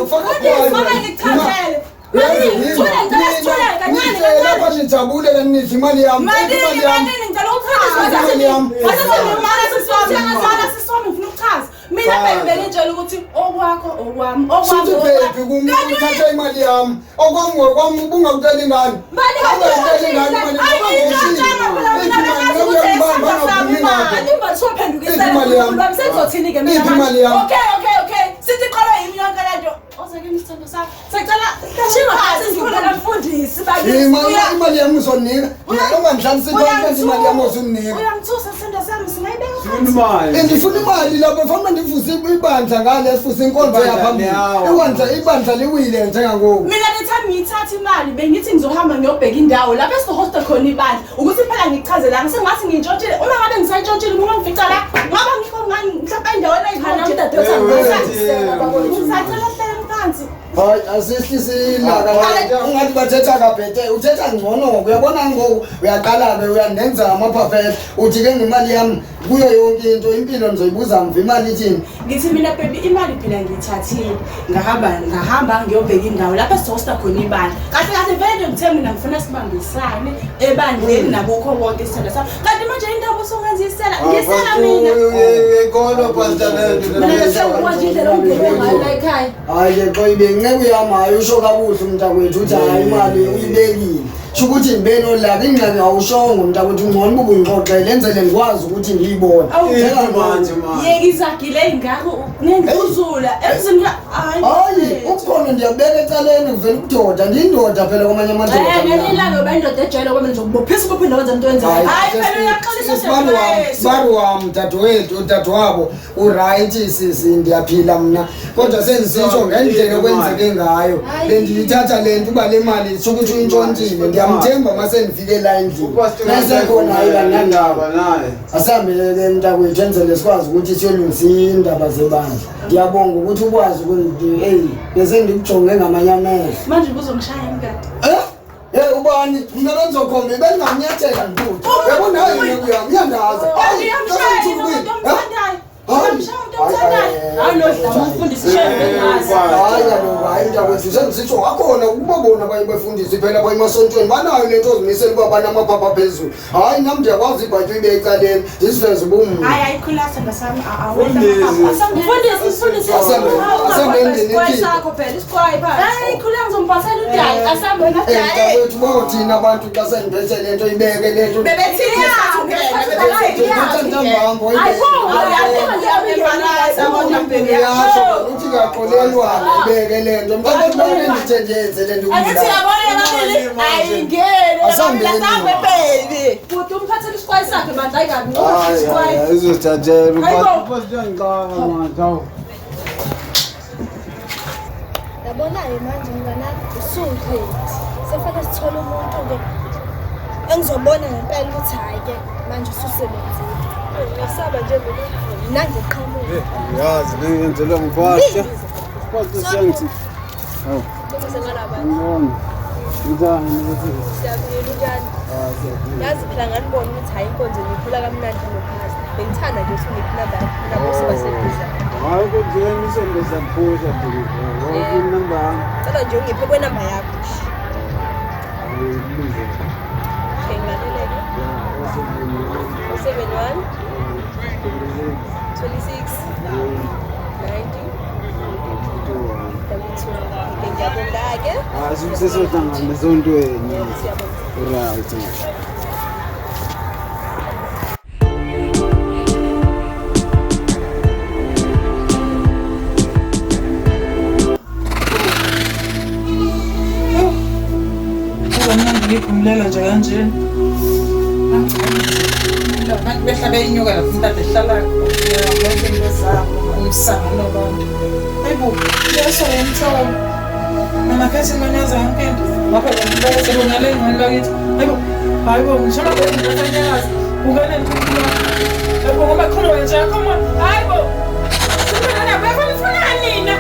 Mfundisi, mama ngikuchazele. Manini, thule ngicela sithule kancane kancane. Lapha nijabule kanidla imali yami. Manini, Imali yami. manini, ngicela ukuchaza. Imali yami. Mana sisi wami, mana sisi wami ngifuna ukuchaza. Mina baby bengitshela ukuthi okwakho okwami, okwami Suthi baby okwami. kumuntu uthatha imali yami. Okwami ngokwami ubungakutshela ingane. Mali Ungakutshela ingane imali Ayi, ngintshontsha phela mina bengazi ukuthi isandla sami imali. Anti sophendukisela Iphi imali yami? uNkulunkulu wami sengizothini ke mina Iphi imali yami? Okay, okay, okay. Sithi qala yimi yonke lento. Oze kimi isithando sami. Sicela Shinga phansi ngicela mfundisi bakithi. Imali imali yami uzonika. Ungandihlalisi phansi imali yami uzonika. Uyangithusa isithando sami singayibeka Funa phansi. imali. Ndifuna imali lapho fanele ndivuse ibandla ngale sifuse inkonzo Ibandla yaphambili. liyawa. Ibandla ibandla liwile njengangoku. Mina ngithanda ngiyithatha imali bengithi ngizohamba ngiyobheka indawo lapho esizohosta khona ibandla ukuthi phela ngichaze la ngisengathi ngintshontshile uma ngabe ngisantshontshile uma ngifica la ngaba ngikho ngani mhlawumbe endaweni Cha, nami ayikho dadewethu ngisacela hlale phansi. phansi. Hayi asihlisi ilaka ungathi bathetha kabhete uthetha ngcono ngoku uyabona ngoku uyaqala ke uyandenza amaphafela uthi ke ngemali yami kuyo yonke into impilo nizoyibuza mva imali ithini. Ngithi mina baby imali phela ngiyithathile ngahamba ngiyobheka indawo lapho esizohosta khona ibandla. Kahle kahle vele nje ngithe mina ngifuna sibambisane ebandleni nabukho konke isithanda sami. Kanti manje indaba usungenzisela ngisela mina. Uyayikholwa pastor lento. Mina sengikwazi indlela ongibheke ngayo la ekhaya. Hayi ke xoyibe inceku yami hayi usho kakuhle umntakwethu uthi hayi imali uyibekile. Sho ukuthi ngibe nolaka ingxaki awushongo mntakwethu ngcono uba ubungixoxele enzele ngikwazi ukuthi ngiyibone. Manje manje. Yeka izagile ey'ngako ngendluzula emzini hayi. Hayi ubukhona ndiyabeka ecaleni kuvela ubudoda ndiyindoda phela kwamanye amadoda. Ngelinye ilanga uba indoda ejwayele kwamele ngizokubophisa ukuphinde wenze into oyenzayo. Hayi phela uyaxolisa Sibari wami, sibari wami dadewethu, udadewabo uright sisi ndiyaphila mna. Kodwa sendisitsho ngendlela okwenzeke ngayo. Bendiyithatha le nto uba le mali sho ukuthi uyintshontshile. Ndiyamthemba uma sendifike la endlini. Nasekhona hayi kanandaba. Naye. Asihambele ke mntakwethu enzele sikwazi ukuthi siyolungisa iindaba zebandla. Ndiyabonga ukuthi ukwazi ukundi eyi bese ndikujonge ngamanye amehlo. Manje ubuzongishaya mkade. Eh? Eh ubani? Mina bengizokhomba bengingamnyathela ntuthu. Yabona hayi inceku yami iyandaza. Kanti uyamshaya yena umuntu omthandayo. Uyamshaya umuntu omthandayo. Hayi nodlama umfundisi shame bengazi. Hayi kaloku hayi mntakwethu sendisitsho wakhona ukubabona abanye befundisi phela abanye emasontweni banayo le nto ozimisela uba banamaphapha phezulu. Hayi nam ndiyakwazi ibhatyi ibe ecaleni ndiziveze ubumna. Hayi ayikhula sithanda sami Mfundisi mfundisi. Asambe endlini Isikwai iphile. sakho phela isikwai phansi. Hayi khula ngizombhasela udayi asambe Eh nodayi. mntakwethu bothina abantu xa sendiphethe le nto ibeke le nto. Bebethini Ndiphethe ntambambo Hayi bo, Uyasho uthi kaxolelwana ibeke le nto. Mntakwethu bone ndithe ndiyenze le nto. Angithi yabona babili ayingeni Asambeni. asambe baby. Bhuti umphathele isikwai sakhe bandla hayi kabi ngoba Hayi isikwai. hayi izothathela Hayibo. upastor ngixaka manje. Hawu. Yabona-ke manje mnganami usu-ready. Sekufanele sithole umuntu-ke engizobona ngempela ukuthi hhayi-ke manje ususebenzile. Ngisaba nje mina. Nangiqhamuka. Yazi bengenzelwa ngupastor. Pastor siyangithi. Hawu. Bese ngalaba. Ngibona. Njani ukuthi Siyaphila unjani? ah siyaphila. Yazi phela nganibona ukuthi hayi inkonzo nikhula kamnandi nophasi. Bengithanda nje ukuthi ngiphi inamba yakho nabo sibaseduze. Hayi kunjeni isonto siyaphusha thina. Wonke inamba yami. Cela nje ungiphe kwenamba yakho. Ayibize. Okay, ngilaleleke. Ya, 071 071 26 26 90 21. 22. Okay, ngiyabonga-ke. Ah, sisesohlangana esontweni. Siyabonga. Right. Kuba mnandi ngiphumulela nje kanjena. Abantu behla beyinyuka lapho umuntu ade ehlala khona benze into zabo umsangano wabantu. Hayibo, leso umtholo. Namakhathi manyaza yonke into. Ngapha sebonale ngani bakithi. Hayibo, hayibo, ngisho ngiyakazi. Ungene nje. Hayibo, ngoba khona wena nje come on. Hayibo. Sifuna nina, bafuna nina.